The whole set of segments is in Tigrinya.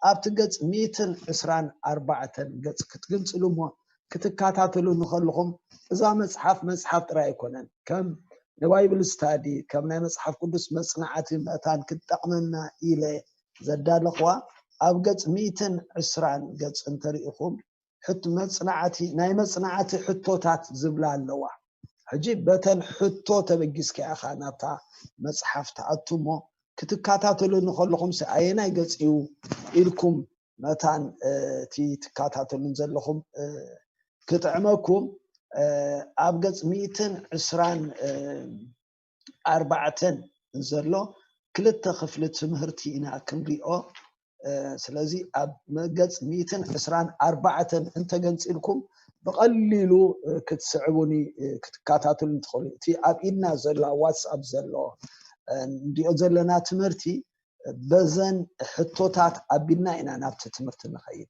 ኣብቲ ገጽ ሚእትን ዕስራን ኣርባዕተን ገጽ ክትግንጽሉ እሞ ክትከታተሉ ንኸልኹም፣ እዛ መጽሓፍ መጽሓፍ ጥራይ ኣይኮነን። ከም ንባይብል ስታዲ፣ ከም ናይ መጽሓፍ ቅዱስ መጽናዕቲ መታን ክትጠቕመና ኢለ ዘዳለኽዋ፣ ኣብ ገጽ ሚእትን ዕስራን ገጽ እንተሪኢኹም፣ ሕት-፣ መጽናዕቲ፣ ናይ መጽናዕቲ ሕቶታት ዝብላ ኣለዋ። ሕጂ በተን ሕቶ ተበጊስካ ኢኻ ናብታ መጽሓፍ ትኣቱ እሞ፣ ክትከታተሉ ንኸለኹም ሲ ኣየናይ ገጽ እዩ ኢልኩም መታን፣ እ፣ እቲ ትከታተሉን ዘለኹም፣ እ፣ ክጥዕመኩም፣ እ፣ ኣብ ገጽ ሚእትን ዕስራን፣ እ፣ ኣርባዕተን ዘሎ ክልተ ክፍሊ ትምህርቲ ኢና ክንሪኦ። እ፣ ስለዚ ኣብ መገጽ ሚእትን ዕስራን ኣርባዕተን እንተገንጺልኩም ብቐሊሉ፣ እ፣ ክትስዕቡኒ፣ እ፣ ክትከታተሉኒ ትኽእሉ። እቲ ኣብ ኢድና ዘሎ፣ ኣብ ዋትስኣፕ ዘሎ፣ እ፣ እንሪኦ ዘለና ትምህርቲ በዘን ሕቶታት ኣቢልና ኢና ናብቲ ትምህርቲ ንኸይድ።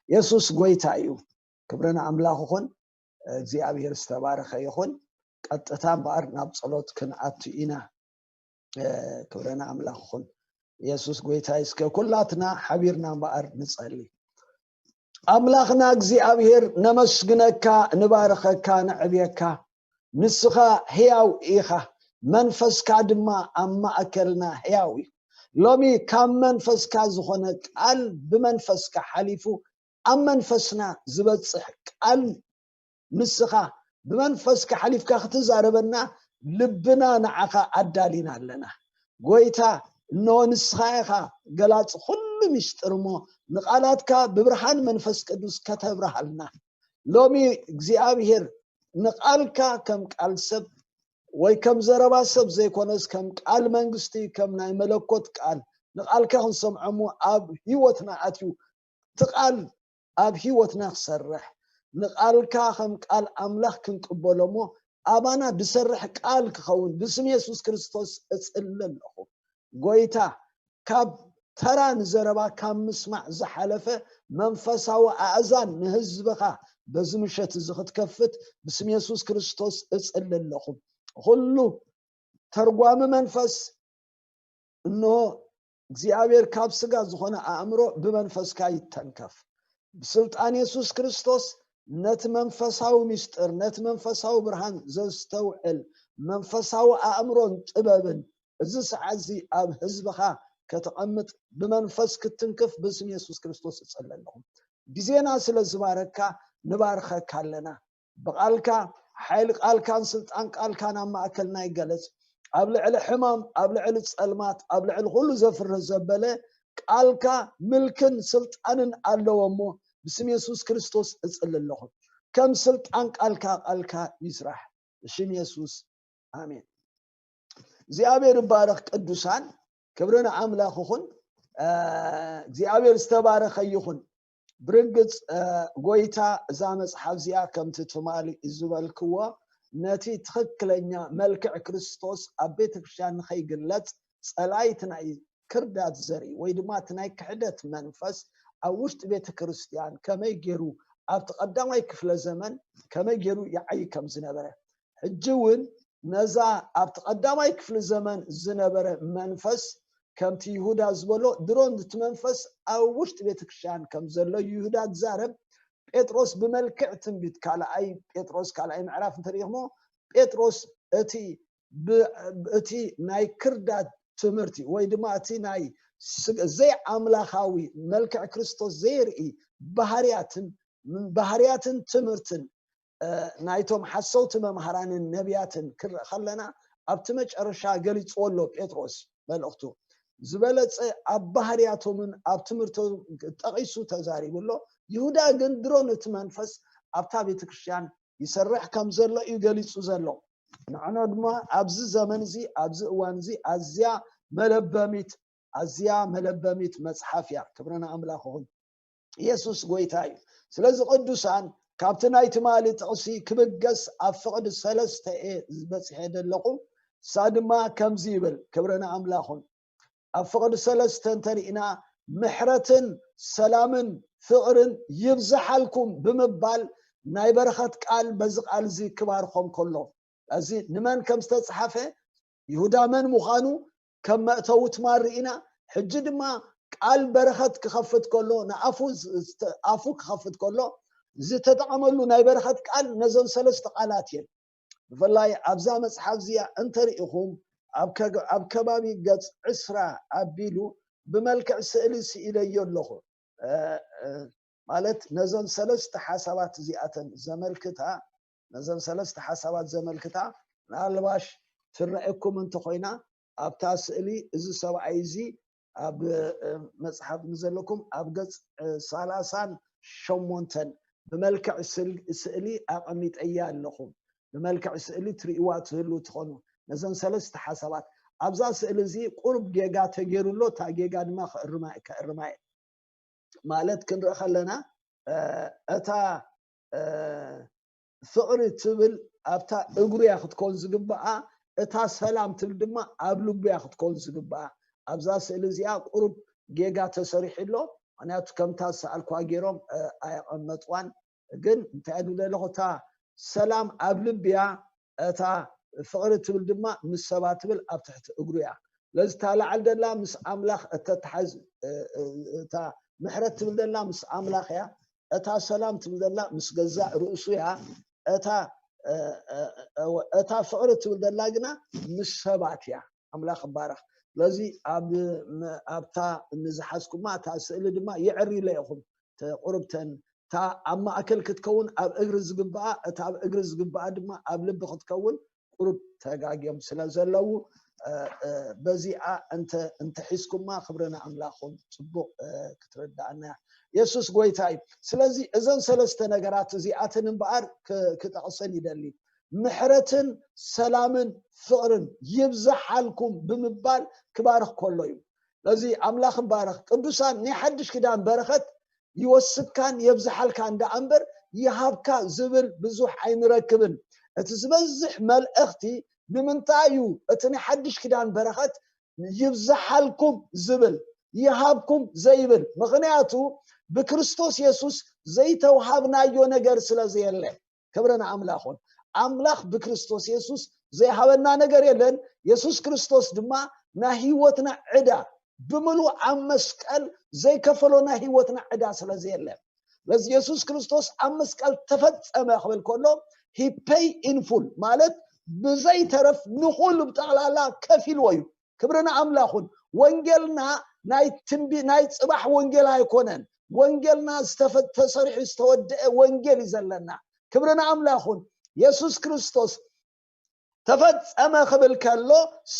የሱስ ጎይታ እዩ። ክብሪ ንኣምላኽ ይኹን። እግዚኣብሔር ዝተባረኸ ይኹን። ቀጥታ እምበኣር ናብ ጸሎት ክንኣቱ ኢና። እ፣ ክብሪ ንኣምላኽ ይኹን። የሱስ ጎይታ እዩ። እስከ ኩላትና ሓቢርና እምበኣር ንጸሊ። ኣምላኽና እግዚኣብሔር ነመስግነካ፣ ንባርኸካ፣ ነዕብየካ። ንስኻ ሕያው ኢኻ፣ መንፈስካ ድማ ኣብ ማእከልና ሕያው እዩ። ሎሚ ካብ መንፈስካ ዝኾነ ቃል ብመንፈስካ ሓሊፉ ኣብ መንፈስና ዝበጽሕ ቃል ንስኻ ብመንፈስካ ሓሊፍካ ክትዛረበና ልብና ንዓኻ ኣዳሊና ኣለና። ጎይታ፣ እንሆ ንስኻ ኢኻ ገላጺ ኩሉ ምስጢር እሞ ንቓላትካ ብብርሃን መንፈስ ቅዱስ ከተብርሃልና። ሎሚ እግዚኣብሔር ንቓልካ ከም ቃል ሰብ ወይ ከም ዘረባ ሰብ ዘይኮነስ ከም ቃል መንግስቲ፣ ከም ናይ መለኮት ቃል ንቓልካ ክንሰምዖ እሞ ኣብ ህይወትና ኣትዩ እቲ ቃል ኣብ ህይወትና ክሰርሕ፣ ንቃልካ ከም ቃል ኣምላኽ ክንቅበሎ እሞ ኣባና ዝሰርሕ ቃል ክኸውን ብስም የሱስ ክርስቶስ እጽሊ ኣለኹ። ጎይታ፣ ካብ ተራ ንዘረባ ካብ ምስማዕ ዝሓለፈ መንፈሳዊ ኣእዛን ንህዝብኻ በዚ ምሸት እዚ ክትከፍት ብስም የሱስ ክርስቶስ እጽሊ ኣለኹ። ኩሉ ተርጓሚ መንፈስ፣ እንሆ እግዚኣብሔር ካብ ስጋ ዝኾነ ኣእምሮ ብመንፈስካ ይተንከፍ። ብስልጣን የሱስ ክርስቶስ ነቲ መንፈሳዊ ምስጢር፣ ነቲ መንፈሳዊ ብርሃን ዘስተውዕል መንፈሳዊ ኣእምሮን ጥበብን እዚ ሰዓት እዚ ኣብ ህዝብኻ ከተቐምጥ ብመንፈስ ክትትንክፍ ብስም የሱስ ክርስቶስ እጸሊ ኣለኹ። ግዜና ስለ ዝባረካ ንባርኸካ ኣለና። ብቓልካ፣ ሓይሊ ቃልካን ስልጣን ቃልካን ኣብ ማእከልና ይገለጽ። ኣብ ልዕሊ ሕማም፣ ኣብ ልዕሊ ጸልማት፣ ኣብ ልዕሊ ኩሉ ዘፍርህ ዘበለ ቃልካ ምልክን ስልጣንን ኣለዎ እሞ ብስም የሱስ ክርስቶስ እጽሊ ኣለኹ። ከም ስልጣን ቃልካ፣ ቃልካ ይስራሕ። ብሽም የሱስ፣ ኣሜን። እግዚኣብሔር ይባረኽ ቅዱሳን፣ ክብሪ ንኣምላኽ ይኹን። እ፣ እግዚኣብሔር ዝተባረኸ ይኹን። ብርግጽ፣ እ፣ ጎይታ እዛ መጽሓፍ እዚኣ ከምቲ ትማሊ ዝበልክዎ ነቲ ትኽክለኛ መልክዕ ክርስቶስ ኣብ ቤተ ክርስቲያን ንኸይግለጽ ጸላኢት ናይ ክርዳድ ዘርኢ ወይ ድማ እቲ ናይ ክሕደት መንፈስ ኣብ ውሽጢ ቤተ ክርስቲያን ከመይ ገይሩ ኣብቲ ቀዳማይ ክፍለ ዘመን ከመይ ገይሩ ይዓይ ከም ዝነበረ፣ ሕጂ እውን ነዛ ኣብቲ ቀዳማይ ክፍሊ ዘመን ዝነበረ መንፈስ ከምቲ ይሁዳ ዝበሎ ድሮን እቲ መንፈስ ኣብ ውሽጢ ቤተ ክርስቲያን ከም ዘሎ ይሁዳ ዝዛረብ። ጴጥሮስ ብመልክዕ ትንቢት ካልኣይ ጴጥሮስ ካልኣይ ምዕራፍ እንተሪኢኹሞ ጴጥሮስ እቲ ብ-፣ እቲ ናይ ክርዳድ ትምህርቲ ወይ ድማ እቲ ናይ ስግ-፣ ዘይኣምላኻዊ መልክዕ ክርስቶስ ዘየርኢ ባህርያትን ባህርያትን ትምህርትን እ፣ ናይቶም ሓሰውቲ መምሃራንን ነቢያትን ክርኢ ከለና ኣብቲ መጨረሻ ገሊፅዎ ኣሎ ጴጥሮስ መልእኽቱ ዝበለፀ ኣብ ባህርያቶምን ኣብ ትምህርቶም ጠቒሱ ተዛሪቡ ኣሎ። ይሁዳ ግን ድሮ ነቲ መንፈስ ኣብታ ቤተክርስትያን ይሰርሕ ከም ዘሎ እዩ ገሊፁ ዘሎ። ንዕኖ ድማ ኣብዚ ዘመን እዚ ኣብዚ እዋን እዚ ኣዝያ መለበሚት ኣዝያ መለበሚት መፅሓፍ እያ። ክብርን ኣምላኽ ይኹን። ኢየሱስ ጎይታ እዩ። ስለዚ ቅዱሳን ካብቲ ናይ ትማሊ ጥቕሲ ክብገስ ኣብ ፍቕዲ ሰለስተ እየ በፂሐ ዘለኹ። እሳ ድማ ከምዚ ይብል፣ ክብርን ኣምላኹን ኣብ ፍቕዲ ሰለስተ እንተሪእና ምሕረትን ሰላምን ፍቕርን ይብዝሓልኩም ብምባል ናይ በረኸት ቃል በዚ ቃል እዚ ክባርኾም ከሎ እዚ ንመን ከም ዝተፅሓፈ ይሁዳ መን ምዃኑ ከም መእተዊ ትማል ርኢና። ሕጂ ድማ ቃል በረኸት ክኸፍት ከሎ ንኣፉ ኣፉ ክኸፍት ከሎ ዝተጠቐመሉ ናይ በረኸት ቃል ነዞን ሰለስተ ቃላት እየን። ብፍላይ ኣብዛ መፅሓፍ እዚኣ እንተርኢኹም ኣብ ከባቢ ገፅ ዕስራ ኣቢሉ ብመልክዕ ስእሊ ስኢለዮ ኣለኹ። ማለት ነዞን ሰለስተ ሓሳባት እዚኣተን ዘመልክታ ነዘን ሰለስተ ሓሳባት ዘመልክታ ምናልባሽ ትረአኩም እንተኮይና ኣብታ ስእሊ እዚ ሰብኣይ እዚ ኣብ መፅሓፍ ንዘለኩም ኣብ ገፅ ሰላሳን ሸሞንተን ብመልክዕ ስእሊ ኣቐሚጠያ ኣለኹ። ብመልክዕ ስእሊ ትርእይዋ ትህሉ ትኾኑ። ነዘን ሰለስተ ሓሳባት ኣብዛ ስእሊ እዚ ቁሩብ ጌጋ ተገይሩ ኣሎ። እታ ጌጋ ድማ ከእርማ እየ ማለት ክንርኢ ከለና እታ ፍቕሪ ትብል ኣብታ እግሩ እያ ክትከውን ዝግባኣ። እታ ሰላም ትብል ድማ ኣብ ልቡ እያ ክትከውን ዝግባኣ። ኣብዛ ስእሊ እዚኣ ቁሩብ ጌጋ ተሰሪሑ ኣሎ። ምክንያቱ ከምታ ዝሰኣልኳ ገይሮም ኣየቐመጥዋን። ግን እንታይ እያ ዝብል ዘለኹ እታ ሰላም ኣብ ልቢ እያ። እታ ፍቕሪ ትብል ድማ ምስ ሰባት ትብል ኣብ ትሕቲ እግሩ እያ። ስለዚ እታ ላዕል ደላ ምስ ኣምላኽ እተተሓዝ እታ ምሕረት ትብል ደላ ምስ ኣምላኽ እያ። እታ ሰላም ትብል ደላ ምስ ገዛእ ርእሱ እያ። እታ እታ ፍቕሪ ትብል ደላ ግና ምስ ሰባት እያ። ኣምላኽ ይባረኽ። ስለዚ ኣብታ ንዝሓዝኩማ እታ ስእሊ ድማ የዕሪ ኢለ ኢኹም ቁርብተን እታ ኣብ ማእከል ክትከውን ኣብ እግሪ ዝግባኣ እታ ኣብ እግሪ ዝግባኣ ድማ ኣብ ልቢ ክትከውን ቁሩብ ተጋግዮም ስለ ዘለዉ በዚኣ እንተ እንተሒዝኩማ ክብሪ ንኣምላኽኩም ጽቡቕ ክትርዳኣና እያ። የሱስ ጎይታ እዩ። ስለዚ እዘን ሰለስተ ነገራት እዚኣተን እምበኣር ክጠቕሰን ይደሊ። ምሕረትን ሰላምን ፍቕርን ይብዝሓልኩም ብምባል ክባርኽ ከሎ እዩ። ስለዚ ኣምላኽ ይባረኽ። ቅዱሳን ናይ ሓድሽ ኪዳን በረኸት ይወስካን የብዝሓልካን ደኣ እምበር ይሃብካ ዝብል ብዙሕ ኣይንረክብን። እቲ ዝበዝሕ መልእኽቲ ንምንታይ እዩ እቲ ናይ ሓድሽ ኪዳን በረኸት ይብዝሓልኩም ዝብል ይሃብኩም ዘይብል? ምኽንያቱ ብክርስቶስ የሱስ ዘይተውሃብናዮ ነገር ስለ ዘየለ። ክብሪ ንኣምላኽ ይኹን። ኣምላኽ ብክርስቶስ የሱስ ዘይሃበና ነገር የለን። የሱስ ክርስቶስ ድማ ናይ ህይወትና ዕዳ ብምሉእ ኣብ መስቀል ዘይከፈሎ ናይ ህይወትና ዕዳ ስለ ዘየለ። ስለዚ የሱስ ክርስቶስ ኣብ መስቀል ተፈጸመ ክብል ከሎ he pay in full ማለት ብዘይተረፍ ንኹሉ ብጠቕላላ ከፊልዎ እዩ። ክብሪ ንኣምላኽ ይኹን። ወንጌልና ናይ ትንቢ ናይ ጽባሕ ወንጌል ኣይኮነን። ወንጌልና ዝተፈ- ተሰሪሑ ዝተወደአ ወንጌል እዩ ዘለና። ክብሪ ንኣምላኽ ይኹን። የሱስ ክርስቶስ ተፈጸመ ክብል ከሎ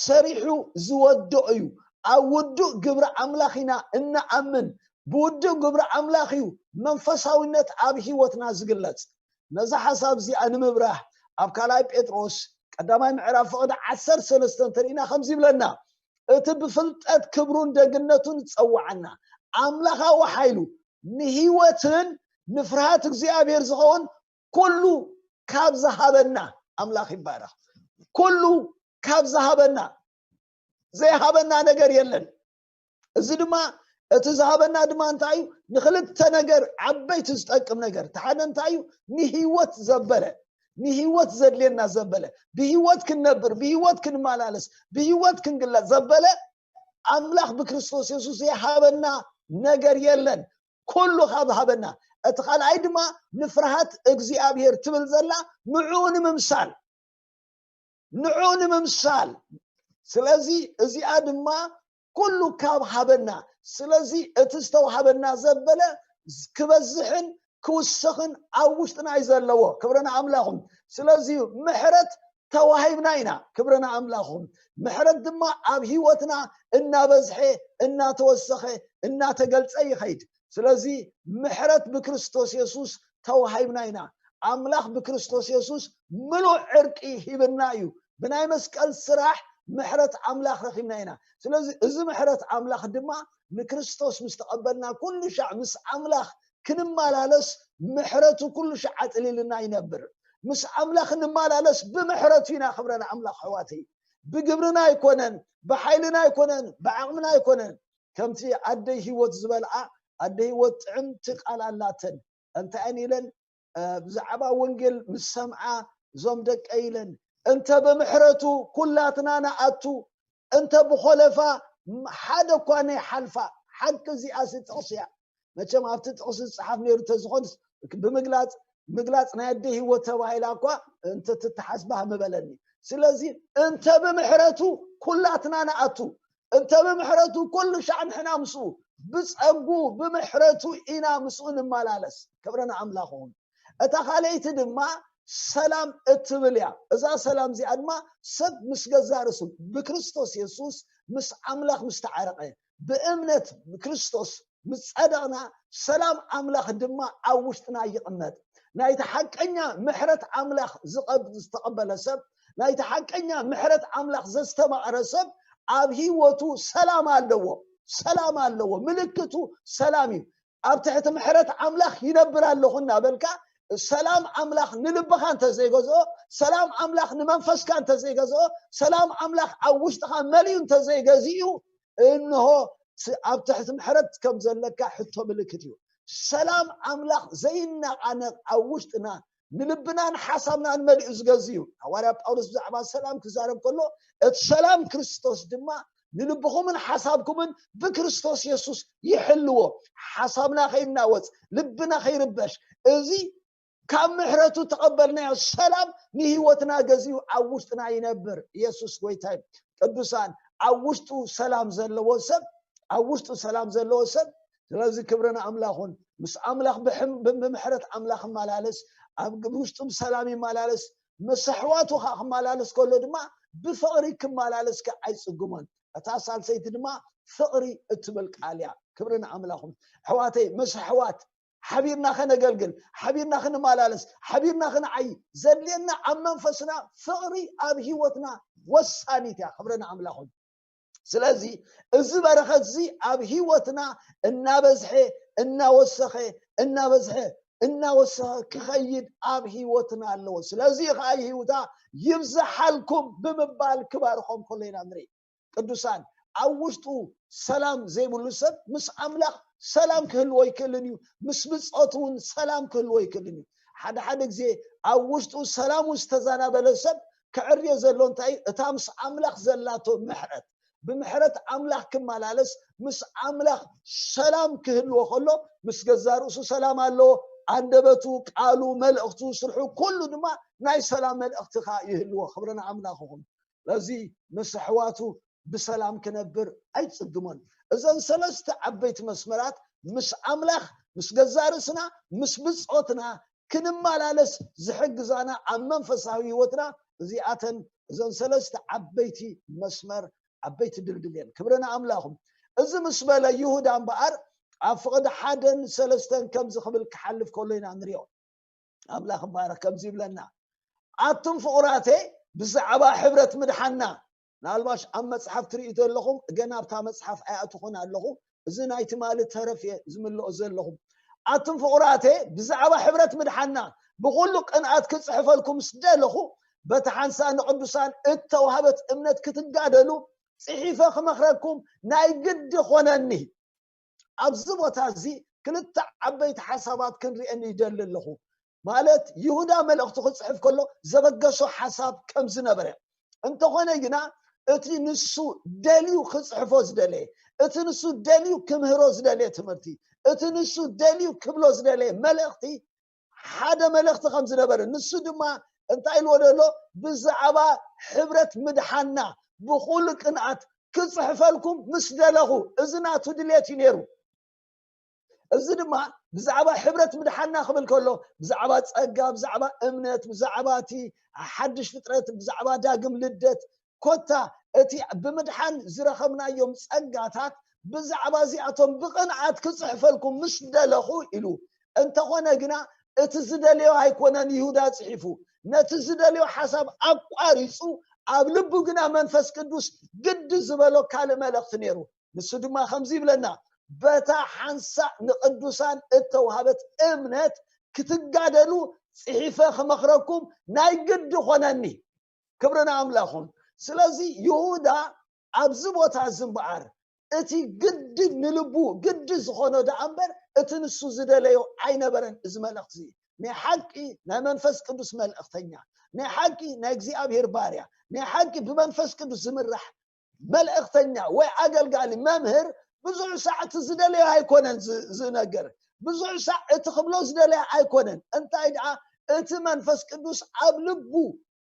ሰሪሑ ዝወድኦ እዩ። ኣብ ውዱእ ግብሪ ኣምላኽ ኢና እንኣምን። ብውዱእ ግብሪ ኣምላኽ እዩ መንፈሳዊነት ኣብ ህይወትና ዝግለጽ። ነዛ ሓሳብ እዚኣ ንምብራህ ኣብ ካልኣይ ጴጥሮስ ቀዳማይ ምዕራፍ ፍቕዲ ዓሰርተ ሰለስተ እንተርኢና ከምዚ ይብለና፣ እቲ ብፍልጠት ክብሩን ደግነቱን ዝጸውዓና ኣምላኻዊ ሓይሉ ንህይወትን ንፍርሃት እግዚኣብሔር ዝኸውን ኩሉ ካብ ዝሃበና ኣምላኽ ይባረኽ። ኩሉ ካብ ዝሃበና ዘይሃበና ነገር የለን። እዚ ድማ እቲ ዝሃበና ድማ እንታይ እዩ? ንክልተ ነገር ዓበይቲ ዝጠቅም ነገር እቲ ሓደ እንታይ እዩ? ንህይወት ዘበለ ንህይወት ዘድልየና ዘበለ ብህይወት ክንነብር ብህይወት ክንመላለስ ብህይወት ክንግለጽ ዘበለ ኣምላኽ ብክርስቶስ የሱስ ዘይሃበና ነገር የለን። ኩሉ ካብ ሃበና። እቲ ካልኣይ ድማ ንፍርሃት እግዚኣብሔር ትብል ዘላ ንዕኡ ንምምሳል ንዕኡ ንምምሳል። ስለዚ እዚኣ ድማ ኩሉ ካብ ሃበና። ስለዚ እቲ ዝተዋሃበና ዘበለ ክበዝሕን ክውስኽን ኣብ ውሽጥና እዩ ዘለዎ። ክብሪ ንኣምላኹም። ስለዚ ምሕረት ተዋሂብና ኢና። ክብሪ ንኣምላኹም። ምሕረት ድማ ኣብ ህይወትና እናበዝሐ እናተወሰኸ እናተገልጸ ይኸይድ። ስለዚ ምሕረት ብክርስቶስ የሱስ ተዋሂብና ኢና። ኣምላኽ ብክርስቶስ የሱስ ምሉእ ዕርቂ ሂብና እዩ። ብናይ መስቀል ስራሕ ምሕረት ኣምላኽ ረኺብና ኢና። ስለዚ እዚ ምሕረት ኣምላኽ ድማ ንክርስቶስ ምስ ተቐበልና ኩሉ ሻዕ ምስ ኣምላኽ ክንመላለስ ምሕረቱ ኩሉ ሻዕ ኣጥሊልና ይነብር። ምስ ኣምላኽ እንመላለስ ብምሕረቱ ኢና። ክብረ ንኣምላኽ ኣሕዋተይ። ብግብርና ኣይኮነን፣ ብሓይልና ኣይኮነን፣ ብዓቕምና ኣይኮነን። ከምቲ ኣደይ ህይወት ዝበልዓ ኣደይ ህይወት ጥዕምቲ ቃል ኣላተን። እንታይ እየን ኢለን? ብዛዕባ ወንጌል ምስ ሰምዓ እዞም ደቀይ ኢለን እንተ ብምሕረቱ ኩላትና ንኣቱ እንተ ብኾለፋ ሓደ እኳ ነይሓልፋ ሓቂ እዚኣ ጥቕሲ እያ። መቸም ኣብቲ ጥቕሲ ዝፅሓፍ ነይሩ ተዝኾንስ፣ ብምግላፅ ምግላፅ ናይ ኣደ ህይወት ተባሂላ እኳ እንተ ትተሓዝ ባህ ምበለኒ። ስለዚ እንተ ብምሕረቱ ኩላትና ንኣቱ፣ እንተ ብምሕረቱ ኩሉ ሻዕ ንሕና ምስኡ፣ ብፀጉ ብምሕረቱ ኢና ምስኡ ንመላለስ። ክብሪ ንኣምላኽ ይኹን። እታ ካልኣይቲ ድማ ሰላም እትብል እያ። እዛ ሰላም እዚኣ ድማ ሰብ ምስ ገዛ ርእሱ ብክርስቶስ የሱስ ምስ ኣምላኽ ምስ ተዓረቐ፣ ብእምነት ብክርስቶስ ምስ ጸደቕና፣ ሰላም ኣምላኽ ድማ ኣብ ውሽጥና ይቕመጥ። ናይቲ ሓቀኛ ምሕረት ኣምላኽ ዝቐብ-፣ ዝተቐበለ ሰብ፣ ናይቲ ሓቀኛ ምሕረት ኣምላኽ ዘስተማቐረ ሰብ ኣብ ህይወቱ ሰላም ኣለዎ። ሰላም ኣለዎ። ምልክቱ ሰላም እዩ። ኣብ ትሕቲ ምሕረት ኣምላኽ ይነብር ኣለኹ እናበልካ፣ ሰላም ኣምላኽ ንልብኻ እንተዘይገዝኦ፣ ሰላም ኣምላኽ ንመንፈስካ እንተዘይገዝኦ፣ ሰላም ኣምላኽ ኣብ ውሽጥኻ መሊኡ እንተዘይገዚኡ፣ እንሆ ስ-፣ ኣብ ትሕቲ ምሕረት ከም ዘለካ ሕቶ ምልክት እዩ። ሰላም ኣምላኽ ዘይነቓነቕ ኣብ ውሽጥና ንልብናን ሓሳብናን መሊኡ ዝገዝ እዩ። ሃዋርያ ጳውሎስ ብዛዕባ ሰላም ክዛረብ ከሎ፣ እቲ ሰላም ክርስቶስ ድማ ንልብኹምን ሓሳብኩምን ብክርስቶስ የሱስ ይሕልዎ። ሓሳብና ከይናወጽ፣ ልብና ከይርበሽ፣ እዚ ካብ ምሕረቱ ተቐበልናዮ ሰላም ንህይወትና ገዚኡ ኣብ ውሽጥና ይነብር። የሱስ ጎይታ እዩ። ቅዱሳን፣ ኣብ ውሽጡ ሰላም ዘለዎ ሰብ፣ ኣብ ውሽጡ ሰላም ዘለዎ ሰብ፣ ስለዚ ክብሪ ንኣምላኽ ይኹን። ምስ ኣምላኽ ብሕም-፣ ብ-፣ ብምሕረት ኣምላኽ ይመላለስ፣ ኣብ ግ-፣ ውሽጡ ብሰላም ይመላለስ፣ ምስ ኣሕዋቱ ኸኣ ክመላለስ ከሎ ድማ ብፍቕሪ ክመላለስ ከኣ ኣይጽግሞን። እታ ሳልሰይቲ ድማ ፍቕሪ እትብል ቃል እያ። ክብሪ ንኣምላኽ ይኹን። ኣሕዋተይ፣ ምስ ኣሕዋት ሓቢርና ከነገልግል፣ ሓቢርና ክንመላለስ፣ ሓቢርና ክንዓይ ዘድልየና ኣብ መንፈስና ፍቕሪ ኣብ ህይወትና ወሳኒት እያ። ክብሪ ንኣምላኽ ይኹን። ስለዚ እዚ በረኸት እዚ ኣብ ህይወትና እናበዝሐ፣ እናወሰኸ፣ እናበዝሐ፣ እናወሰኸ ክኸይድ ኣብ ህይወትና ኣለዎ። ስለዚ ኸዓ ህይወታ ይብዝሓልኩም ብምባል ክባርኾም ከሎ ኢና ንርኢ። ቅዱሳን፣ ኣብ ውሽጡ ሰላም ዘይብሉ ሰብ ምስ ኣምላኽ ሰላም ክህልዎ ኣይክእልን እዩ። ምስ ብጾቱ እውን ሰላም ክህልዎ ኣይክእልን እዩ። ሓደ ሓደ ግዜ ኣብ ውሽጡ ሰላሙ ዝተዛናበለ ሰብ ክዕርዮ ዘሎ እንታይ እዩ? እታ ምስ ኣምላኽ ዘላቶ ምሕረት። ብምሕረት ኣምላኽ ክመላለስ፣ ምስ ኣምላኽ ሰላም ክህልዎ ከሎ፣ ምስ ገዛ ርእሱ ሰላም ኣለዎ። ኣንደበቱ፣ ቃሉ፣ መልእኽቱ፣ ስርሑ፣ ኩሉ ድማ ናይ ሰላም መልእኽቲ ኸኣ ይህልዎ። ክብሪ ንኣምላኽ ይኹን። ስለዚ ምስ ኣሕዋቱ ብሰላም ክነብር ኣይጽግሞን። እዘን ሰለስተ ዓበይቲ መስመራት ምስ ኣምላኽ፣ ምስ ገዛ ርእስና፣ ምስ ብጾትና ክንመላለስ ዝሕግዛና ኣብ መንፈሳዊ ህይወትና እዚኣተን እዘን ሰለስተ ዓበይቲ መስመር፣ ዓበይቲ ድልድል እየን። ክብሪ ንኣምላኹም። እዚ ምስ በለ ይሁዳ እምበኣር ኣብ ፍቕዲ ሓደን ሰለስተን ከምዚ ክብል ክሓልፍ ከሎ ኢና ንሪኦ። ኣምላኽ ይባረኽ። ከምዚ ይብለና፣ ኣቱም ፍቑራተይ ብዛዕባ ሕብረት ምድሓና፣ ምናልባሽ ኣብ መጽሓፍ ትርእዩ ዘለኹም፣ ገና ኣብታ መጽሓፍ ኣይኣትኹን ኣለኹ። እዚ ናይ ትማሊ ተረፍ እየ ዝምልኦ ዘለኹ። ኣቱም ፍቑራተይ ብዛዕባ ሕብረት ምድሓና ብኹሉ ቅንኣት ክጽሕፈልኩም ምስ ደለኹ፣ በቲ ሓንሳእ ንቅዱሳን እተዋህበት እምነት ክትጋደሉ ጽሒፈ ክመኽረኩም ናይ ግዲ ኾነኒ። ኣብዚ ቦታ እዚ ክልተ ዓበይቲ ሓሳባት ክንሪአን ይደሊ ኣለኹ። ማለት ይሁዳ መልእኽቱ ክጽሕፍ ከሎ ዘበገሶ ሓሳብ ከም ዝነበረ፣ እንተኾነ ግና እቲ ንሱ ደልዩ ክጽሕፎ ዝደለየ፣ እቲ ንሱ ደልዩ ክምህሮ ዝደለየ ትምህርቲ፣ እቲ ንሱ ደልዩ ክብሎ ዝደለየ መልእኽቲ ሓደ መልእኽቲ ከም ዝነበረ፣ ንሱ ድማ እንታይ ኢልዎ ደሎ? ብዛዕባ ሕብረት ምድሓና ብኹሉ ቅንኣት ክጽሕፈልኩም ምስ ደለኹ፣ እዚ ናቱ ድሌት እዩ ነይሩ። እዚ ድማ ብዛዕባ ሕብረት ምድሓና ክብል ከሎ፣ ብዛዕባ ጸጋ፣ ብዛዕባ እምነት፣ ብዛዕባ እቲ ሓድሽ ፍጥረት፣ ብዛዕባ ዳግም ልደት፣ ኮታ እቲ ብምድሓን ዝረኸብናዮም ጸጋታት ብዛዕባ እዚኣቶም ብቕንኣት ክጽሕፈልኩም ምስ ደለኹ ኢሉ። እንተኾነ ግና እቲ ዝደለዮ ኣይኮነን ይሁዳ ጽሒፉ። ነቲ ዝደለዮ ሓሳብ ኣቋሪጹ፣ ኣብ ልቡ ግና መንፈስ ቅዱስ ግዲ ዝበሎ ካልእ መልእኽቲ ነይሩ። ንሱ ድማ ከምዚ ይብለና፣ በታ ሓንሳእ ንቅዱሳን እተውሃበት እምነት ክትጋደሉ ጽሒፈ ክመኽረኩም ናይ ግዲ ኾነኒ። ክብሪ ንኣምላኹም። ስለዚ ይሁዳ ኣብዚ ቦታ እዚ እምበኣር እቲ ግዲ ንልቡ ግዲ ዝኾኖ ደኣ እምበር እቲ ንሱ ዝደለዮ ኣይነበረን። እዚ መልእኽቲ እዚ ናይ ሓቂ ናይ መንፈስ ቅዱስ መልእኽተኛ፣ ናይ ሓቂ ናይ እግዚኣብሔር ባርያ፣ ናይ ሓቂ ብመንፈስ ቅዱስ ዝምራሕ መልእኽተኛ ወይ ኣገልጋሊ መምህር ብዙሕ ሳዕ እቲ ዝደለዮ ኣይኮነን ዝነገር፣ ብዙሕ ሳዕ እቲ ክብሎ ዝደለዮ ኣይኮነን። እንታይ ደኣ እቲ መንፈስ ቅዱስ ኣብ ልቡ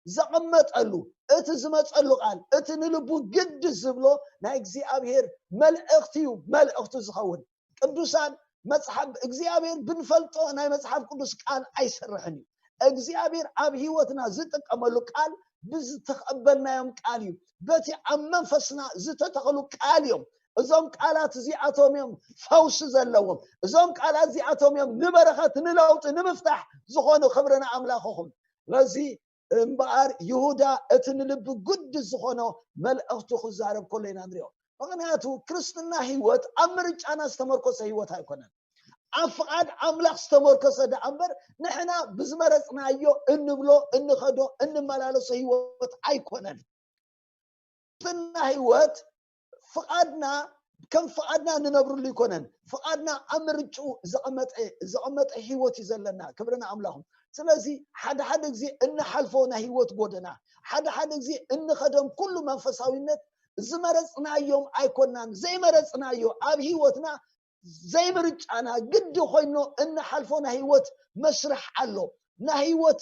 ዘቐመጠሉ፣ እቲ ዝመፀሉ ቃል፣ እቲ ንልቡ ግድ ዝብሎ ናይ እግዚኣብሔር መልእኽቲ እዩ። መልእኽቱ ዝኸውን ቅዱሳን መፅሓፍ እግዚኣብሔር ብንፈልጦ ናይ መፅሓፍ ቅዱስ ቃል ኣይሰርሕን እዩ። እግዚኣብሔር ኣብ ህይወትና ዝጥቀመሉ ቃል ብዝተቐበልናዮም ቃል እዩ። በቲ ኣብ መንፈስና ዝተተኸሉ ቃል እዮም። እዞም ቃላት እዚኣቶም እዮም ፈውሲ ዘለዎም። እዞም ቃላት እዚኣቶም እዮም ንበረኸት፣ ንለውጢ፣ ንምፍታሕ ዝኾኑ። ክብሪ ንኣምላኽኹም። ስለዚ እምበኣር ይሁዳ እቲ ንልቢ ጉድ ዝኾኖ መልእኽቱ ክዛረብ ከሎ ኢና ንሪኦ። ምኽንያቱ ክርስትና ህይወት ኣብ ምርጫና ዝተመርኮሰ ህይወት ኣይኮነን። ኣብ ፍቓድ ኣምላኽ ዝተመርኮሰ ደኣ እምበር ንሕና ብዝመረጽናዮ እንብሎ፣ እንኸዶ፣ እንመላለሶ ህይወት ኣይኮነን። ክርስትና ህይወት ፍቓድና ከም ፍቓድና እንነብርሉ ይኮነን። ፍቓድና ኣብ ምርጭኡ ዘቐመጠ ዘቐመጠ ህይወት እዩ ዘለና። ክብሪ ንኣምላኹም። ስለዚ ሓደ ሓደ ግዜ እንሓልፎ ናይ ህይወት ጎደና፣ ሓደ ሓደ ግዜ እንኸዶም ኩሉ መንፈሳዊነት ዝመረጽናዮም ኣይኮናን። ዘይመረጽናዮ ኣብ ህይወትና ዘይምርጫና ግዲ ኮይኖ እንሓልፎ ናይ ህይወት መስርሕ ኣሎ። ናይ ህይወት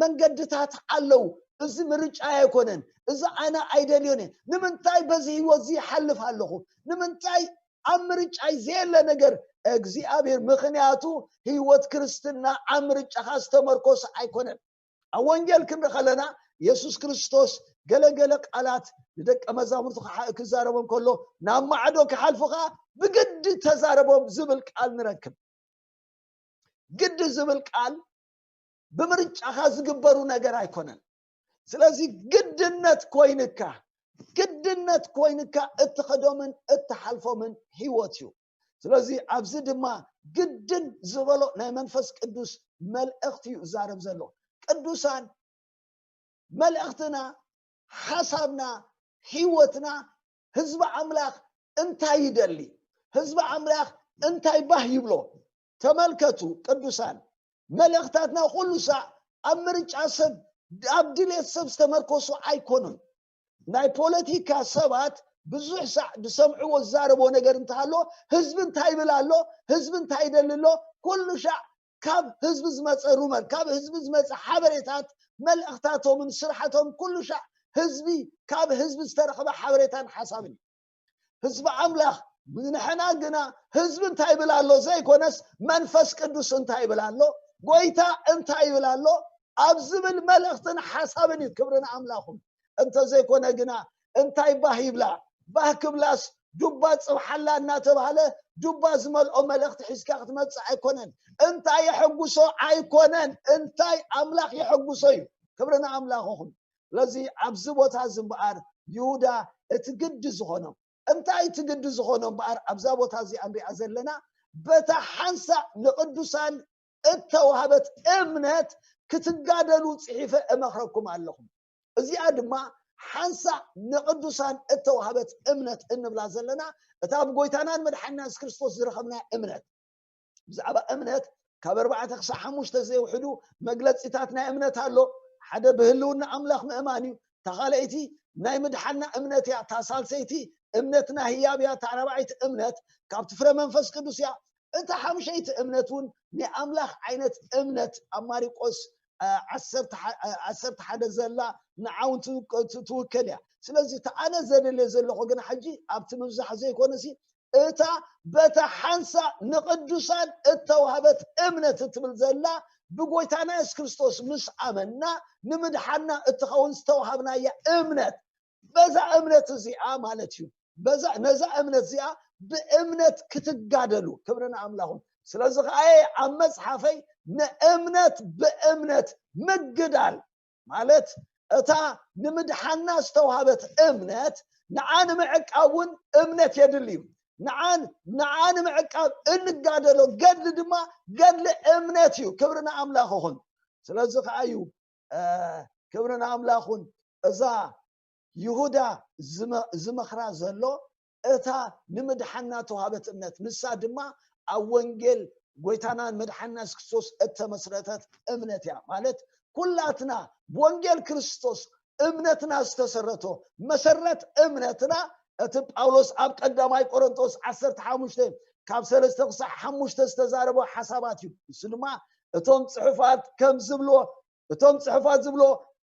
መንገድታት ኣለዉ። እዚ ምርጫ ኣይኮነን፣ እዚ ኣነ ኣይደልዮን እየ። ንምንታይ በዚ ህይወት እዚ ይሓልፍ ኣለኹ? ንምንታይ ኣብ ምርጫይ ዘየለ ነገር እግዚኣብሔር? ምኽንያቱ ህይወት ክርስትና ኣብ ምርጫኻ ዝተመርኮሰ ኣይኮነን። ኣብ ወንጌል ክንርኢ ከለና የሱስ ክርስቶስ ገለገለ ቃላት ንደቀ መዛሙርቱ ክዛረቦም ከሎ ናብ ማዕዶ ክሓልፉ ከዓ ብግዲ ተዛረቦም ዝብል ቃል ንረክብ። ግዲ ዝብል ቃል ብምርጫኻ ዝግበሩ ነገር ኣይኮነን። ስለዚ ግድነት ኮይንካ ግድነት ኮይንካ እትኸዶምን እትሓልፎምን ህይወት እዩ። ስለዚ ኣብዚ ድማ ግድን ዝበሎ ናይ መንፈስ ቅዱስ መልእኽቲ እዩ ዝዛረብ ዘሎ። ቅዱሳን መልእኽትና፣ ሓሳብና፣ ህይወትና፣ ህዝቢ ኣምላኽ እንታይ ይደሊ? ህዝቢ ኣምላኽ እንታይ ባህ ይብሎ? ተመልከቱ ቅዱሳን፣ መልእኽታትና ኩሉ ሳዕ ኣብ ምርጫ ሰብ፣ ኣብ ድሌት ሰብ ዝተመርኮሱ ኣይኮኑን። ናይ ፖለቲካ ሰባት ብዙሕ ሳዕ ዝሰምዕዎ ዝዛረብዎ ነገር እንተሃሎ፣ ህዝቢ እንታይ ይብል ኣሎ፣ ህዝቢ እንታይ ይደሊ ኣሎ፣ ኩሉ ሻዕ ካብ ህዝቢ ዝመፀ ሩመር፣ ካብ ህዝቢ ዝመፀ ሓበሬታት፣ መልእኽታቶምን ስራሕቶም ኩሉ ሻዕ ህዝቢ፣ ካብ ህዝቢ ዝተረኸበ ሓበሬታን ሓሳብን እዩ። ህዝቢ ኣምላኽ ንሕና ግና ህዝቢ እንታይ ይብል ኣሎ ዘይኮነስ መንፈስ ቅዱስ እንታይ ይብል ኣሎ፣ ጎይታ እንታይ ይብል ኣሎ ኣብ ዝብል መልእኽትን ሓሳብን እዩ። ክብሪ ንኣምላኹም። እንተዘይኮነ ግና እንታይ ባህ ይብላ? ባህ ክብላስ ዱባ ጽብሓላ እናተባህለ ዱባ ዝመልኦ መልእኽቲ ሒዝካ ክትመጽእ ኣይኮነን። እንታይ የሐጉሶ ኣይኮነን፣ እንታይ ኣምላኽ የሐጉሶ እዩ። ክብሪ ንኣምላኽኹም። ስለዚ ኣብዚ ቦታ እዚ እምበኣር ይሁዳ እቲ ግዲ ዝኾኖ እንታይ እቲ ግዲ ዝኾኖ እምበኣር ኣብዛ ቦታ እዚኣ ንሪኣ ዘለና በታ ሓንሳእ ንቅዱሳን እተዋህበት እምነት ክትጋደሉ ጽሒፈ እመኽረኩም ኣለኹም። እዚኣ ድማ ሓንሳእ ንቅዱሳን እተዋህበት እምነት እንብላ ዘለና እታ ብጎይታናን መድሓንና የሱስ ክርስቶስ ዝረኸብና እምነት። ብዛዕባ እምነት ካብ ኣርባዕተ ክሳብ ሓሙሽተ ዘይውሕዱ መግለጺታት ናይ እምነት ኣሎ። ሓደ ብህልውና ኣምላኽ ምእማን እዩ። እታ ካልኣይቲ ናይ ምድሓና እምነት እያ። እታ ሳልሰይቲ እምነትና ህያብ እያ። እታ ራብዓይቲ እምነት ካብቲ ፍረ መንፈስ ቅዱስ እያ። እታ ሓሙሸይቲ እምነት እውን ናይ ኣምላኽ ዓይነት እምነት ኣብ ማሪቆስ ዓሰርተ ሓደ ዘላ ንዓውን ትውከል እያ። ስለዚ እቲ ኣነ ዘደልዮ ዘለኹ ግን ሕጂ ኣብቲ ምብዛሕ ዘይኮነሲ እታ በታ ሓንሳ ንቅዱሳን እተዋህበት እምነት እትብል ዘላ ብጎይታና የሱስ ክርስቶስ ምስ ኣመንና ንምድሓና እትኸውን ዝተዋሃብናያ እምነት በዛ እምነት እዚኣ ማለት እዩ። ነዛ እምነት እዚኣ ብእምነት ክትጋደሉ ክብሪ ንኣምላኹም። ስለዚ ከዓ ኣብ መፅሓፈይ ንእምነት ብእምነት ምግዳል ማለት እታ ንምድሓና ዝተዋህበት እምነት ንዓ ንምዕቃብ እውን እምነት የድሊ እዩ። ንዓን ንዓ ንምዕቃብ እንጋደሎ ገድሊ ድማ ገድሊ እምነት እዩ። ክብሪ ንኣምላኽ ይኹን። ስለዚ ከዓ እዩ ክብሪ ንኣምላኽ ይኹን። እዛ ይሁዳ ዝመኽራ ዘሎ እታ ንምድሓና ተዋህበት እምነት ንሳ ድማ ኣብ ወንጌል ጎይታናን መድሓንና የሱስ ክርስቶስ እተመስረተት እምነት እያ። ማለት ኩላትና ብወንጌል ክርስቶስ እምነትና ዝተሰረቶ መሰረት እምነትና እቲ ጳውሎስ ኣብ ቀዳማይ ቆሮንቶስ ዓሰርተ ሓሙሽተ ካብ ሰለስተ ክሳዕ ሓሙሽተ ዝተዛረቦ ሓሳባት እዩ። እሱ ድማ እቶም ጽሑፋት ከም ዝብልዎ እቶም ጽሑፋት ዝብሎ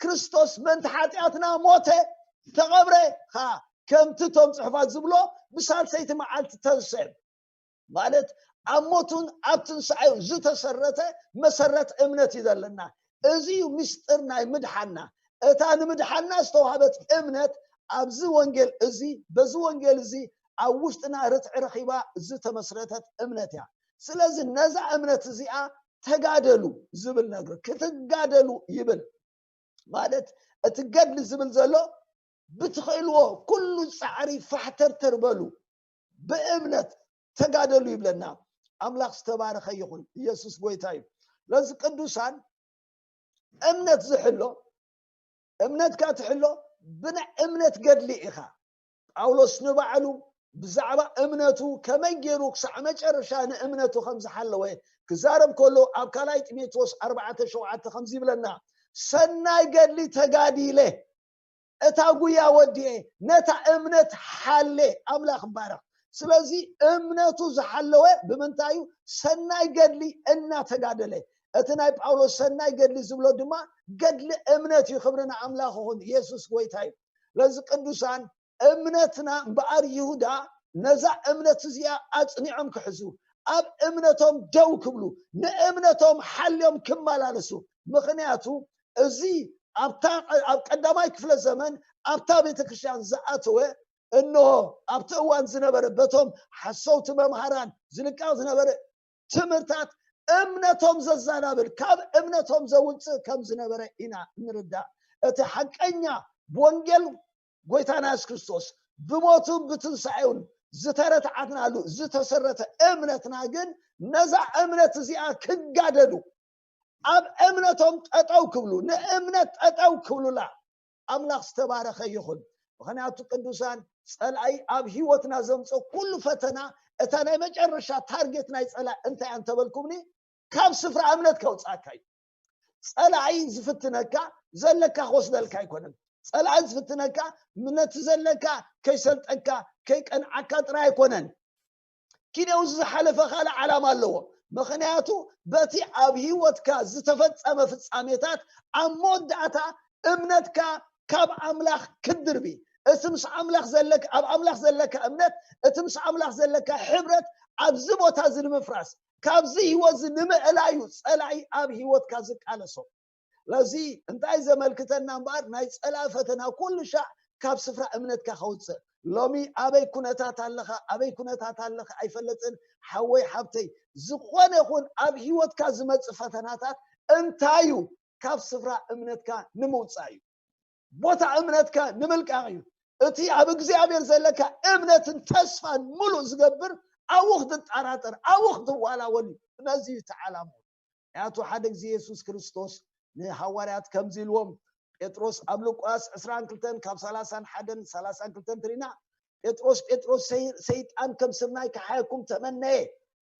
ክርስቶስ ምእንቲ ሓጢኣትና ሞተ፣ ተቐብረ፣ ኸዓ ከምቲ እቶም ጽሑፋት ዝብሎ ብሳልሰይቲ መዓልቲ ተንስአ። ማለት ኣብ ሞቱን ኣብ ትንሳኤው ዝተሰረተ መሰረት እምነት እዩ ዘለና። እዚ እዩ ምስጢር ናይ ምድሓና። እታ ንምድሓና ዝተዋህበት እምነት ኣብዚ ወንጌል እዚ በዚ ወንጌል እዚ ኣብ ውሽጥና ርትዒ ረኺባ ዝተመስረተት እምነት እያ። ስለዚ ነዛ እምነት እዚኣ ተጋደሉ ዝብል ነገር ክትጋደሉ ይብል። ማለት እቲ ገድሊ ዝብል ዘሎ ብትኽእልዎ ኩሉ ፃዕሪ ፋሕተርተር በሉ፣ ብእምነት ተጋደሉ ይብለና። ኣምላኽ ዝተባረኸ ይኹን። ኢየሱስ ጎይታ እዩ። ለዚ ቅዱሳን እምነት ዝሕሎ እምነትካ ትሕሎ ብናይ እምነት ገድሊ ኢኻ። ጳውሎስ ንባዕሉ ብዛዕባ እምነቱ ከመይ ገይሩ ክሳዕ መጨረሻ ንእምነቱ ከም ዝሓለወ ክዛረብ ከሎ ኣብ ካልኣይ ጢሞቴዎስ ኣርባዕተ ሸውዓተ ከምዚ ይብለና፣ ሰናይ ገድሊ ተጋዲለ፣ እታ ጉያ ወዲኤ፣ ነታ እምነት ሓሌ። ኣምላኽ ይባረኽ። ስለዚ እምነቱ ዝሓለወ ብምንታይ እዩ? ሰናይ ገድሊ እናተጋደለ። እቲ ናይ ጳውሎስ ሰናይ ገድሊ ዝብሎ ድማ ገድሊ እምነት እዩ። ክብሪ ንኣምላኽ ይኹን። ኢየሱስ ጎይታ እዩ። ለዚ ቅዱሳን እምነትና እምበኣር ይሁዳ ነዛ እምነት እዚኣ ኣጽኒዖም ክሕዙ፣ ኣብ እምነቶም ደው ክብሉ፣ ንእምነቶም ሓልዮም ክመላለሱ። ምኽንያቱ እዚ ኣብታ ኣብ ቀዳማይ ክፍለ ዘመን ኣብታ ቤተ ክርስቲያን ዝኣተወ፣ እንሆ ኣብቲ እዋን ዝነበረ በቶም ሓሰውቲ መምሃራን ዝልቃቕ ዝነበረ ትምህርታት እምነቶም ዘዛናብል፣ ካብ እምነቶም ዘውፅእ ከም ዝነበረ ኢና ንርዳእ። እቲ ሓቀኛ ብወንጌል ጎይታና የሱስ ክርስቶስ ብሞቱ ብትንሳኤውን ዝተረትዓትናሉ ዝተሰረተ እምነትና ግን ነዛ እምነት እዚኣ ክጋደሉ፣ ኣብ እምነቶም ጠጠው ክብሉ፣ ንእምነት ጠጠው ክብሉላ ኣምላኽ ዝተባረኸ ይኹን። ምኽንያቱ ቅዱሳን ጸላኢ ኣብ ህይወትና ዘምጾ ኩሉ ፈተና እታ ናይ መጨረሻ ታርጌት ናይ ጸላኢ እንታይ እያ እንተበልኩምኒ፣ ካብ ስፍራ እምነት ከውጽኣካ እዩ። ጸላኢ ዝፍትነካ ዘለካ ክወስደልካ ኣይኮነን። ጸላኢ ዝፍትነካ ነቲ ዘለካ ከይሰልጠካ ከይቀንዓካ ጥራይ ኣይኮነን። ኪደው ዝሓለፈ ካልእ ዓላማ ኣለዎ። ምኽንያቱ በቲ ኣብ ህይወትካ ዝተፈጸመ ፍጻሜታት ኣብ መወዳእታ እምነትካ ካብ ኣምላኽ ክድርቢ፣ እቲ ምስ ኣምላኽ ዘለካ ኣብ ኣምላኽ ዘለካ እምነት፣ እቲ ምስ ኣምላኽ ዘለካ ሕብረት ኣብዚ ቦታ እዚ ንምፍራስ፣ ካብዚ ህይወት እዚ ንምእላዩ ጸላኢ ኣብ ህይወትካ ዝቃለሶ። ለዚ እንታይ ዘመልክተና እምበኣር ናይ ጸላኢ ፈተና ኩሉ ሻዕ ካብ ስፍራ እምነትካ ከውፅእ። ሎሚ ኣበይ ኩነታት ኣለኻ ኣበይ ኩነታት ኣለኻ ኣይፈለጥን። ሓወይ ሓብተይ፣ ዝኾነ ይኹን ኣብ ህይወትካ ዝመፅእ ፈተናታት እንታይ እዩ? ካብ ስፍራ እምነትካ ንምውፃእ እዩ። ቦታ እምነትካ ንምልቃቕ እዩ። እቲ ኣብ እግዚኣብሔር ዘለካ እምነትን ተስፋን ሙሉእ ዝገብር ኣብኡ ክትጠራጠር ኣብኡ ክትዋላወል እዩ። ነዚ እዩ ተዓላሙ። ያቱ ሓደ ግዜ የሱስ ክርስቶስ ንሃዋርያት ከምዚ ኢልዎም፣ ጴጥሮስ ኣብ ሉቃስ ዕስራን ክልተን ካብ ሰላሳን ሓደን ሰላሳን ክልተን ትሪና፣ ጴጥሮስ ጴጥሮስ ሰይጣን ከም ስርናይ ክሓየኩም ተመነየ፣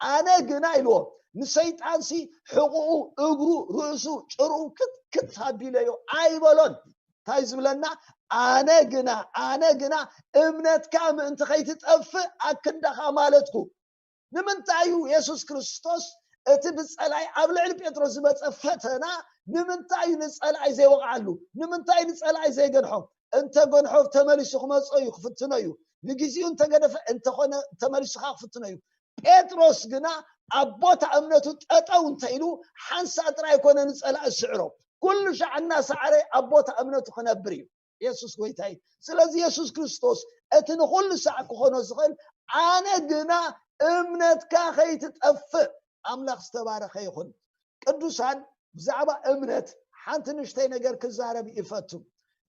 ኣነ ግና ኢልዎ ንሰይጣንሲ ሕቑኡ እግሩ ርእሱ ጭርኡ ክትክት ኣቢለዮ ኣይበሎን። እንታይ ዝብለና? ኣነ ግና ኣነ ግና እምነትካ ምእንቲ ከይትጠፍእ ኣክንዳኻ ማለትኩ። ንምንታይ እዩ የሱስ ክርስቶስ እቲ ብጸላይ ኣብ ልዕሊ ጴጥሮስ ዝመጸ ፈተና ንምንታይ እዩ ንጸላይ ዘይወቕዓሉ? ንምንታይ ንጸላይ ዘይገንሖ? እንተ ገንሖ ተመሊሱ ክመጾ እዩ ክፍትኖ እዩ። ንግዚኡ እንተገደፈ እንተኾነ ተመሊሱ ከዓ ክፍትኖ እዩ። ጴጥሮስ ግና ኣብ ቦታ እምነቱ ጠጠው እንተኢሉ ሓንሳእ ጥራይ ኣይኮነ ንጸላኢ ዝስዕሮ፣ ኩሉ ሻዕ እናሰዓረ ኣብ ቦታ እምነቱ ክነብር እዩ። የሱስ ጎይታ እዩ። ስለዚ የሱስ ክርስቶስ እቲ ንኹሉ ሳዕ ክኾኖ ዝኽእል ኣነ ግና እምነትካ ከይትጠፍእ። ኣምላኽ ዝተባረኸ ይኹን። ቅዱሳን ብዛዕባ እምነት ሓንቲ ንእሽተይ ነገር ክዛረብ ይፈቱ።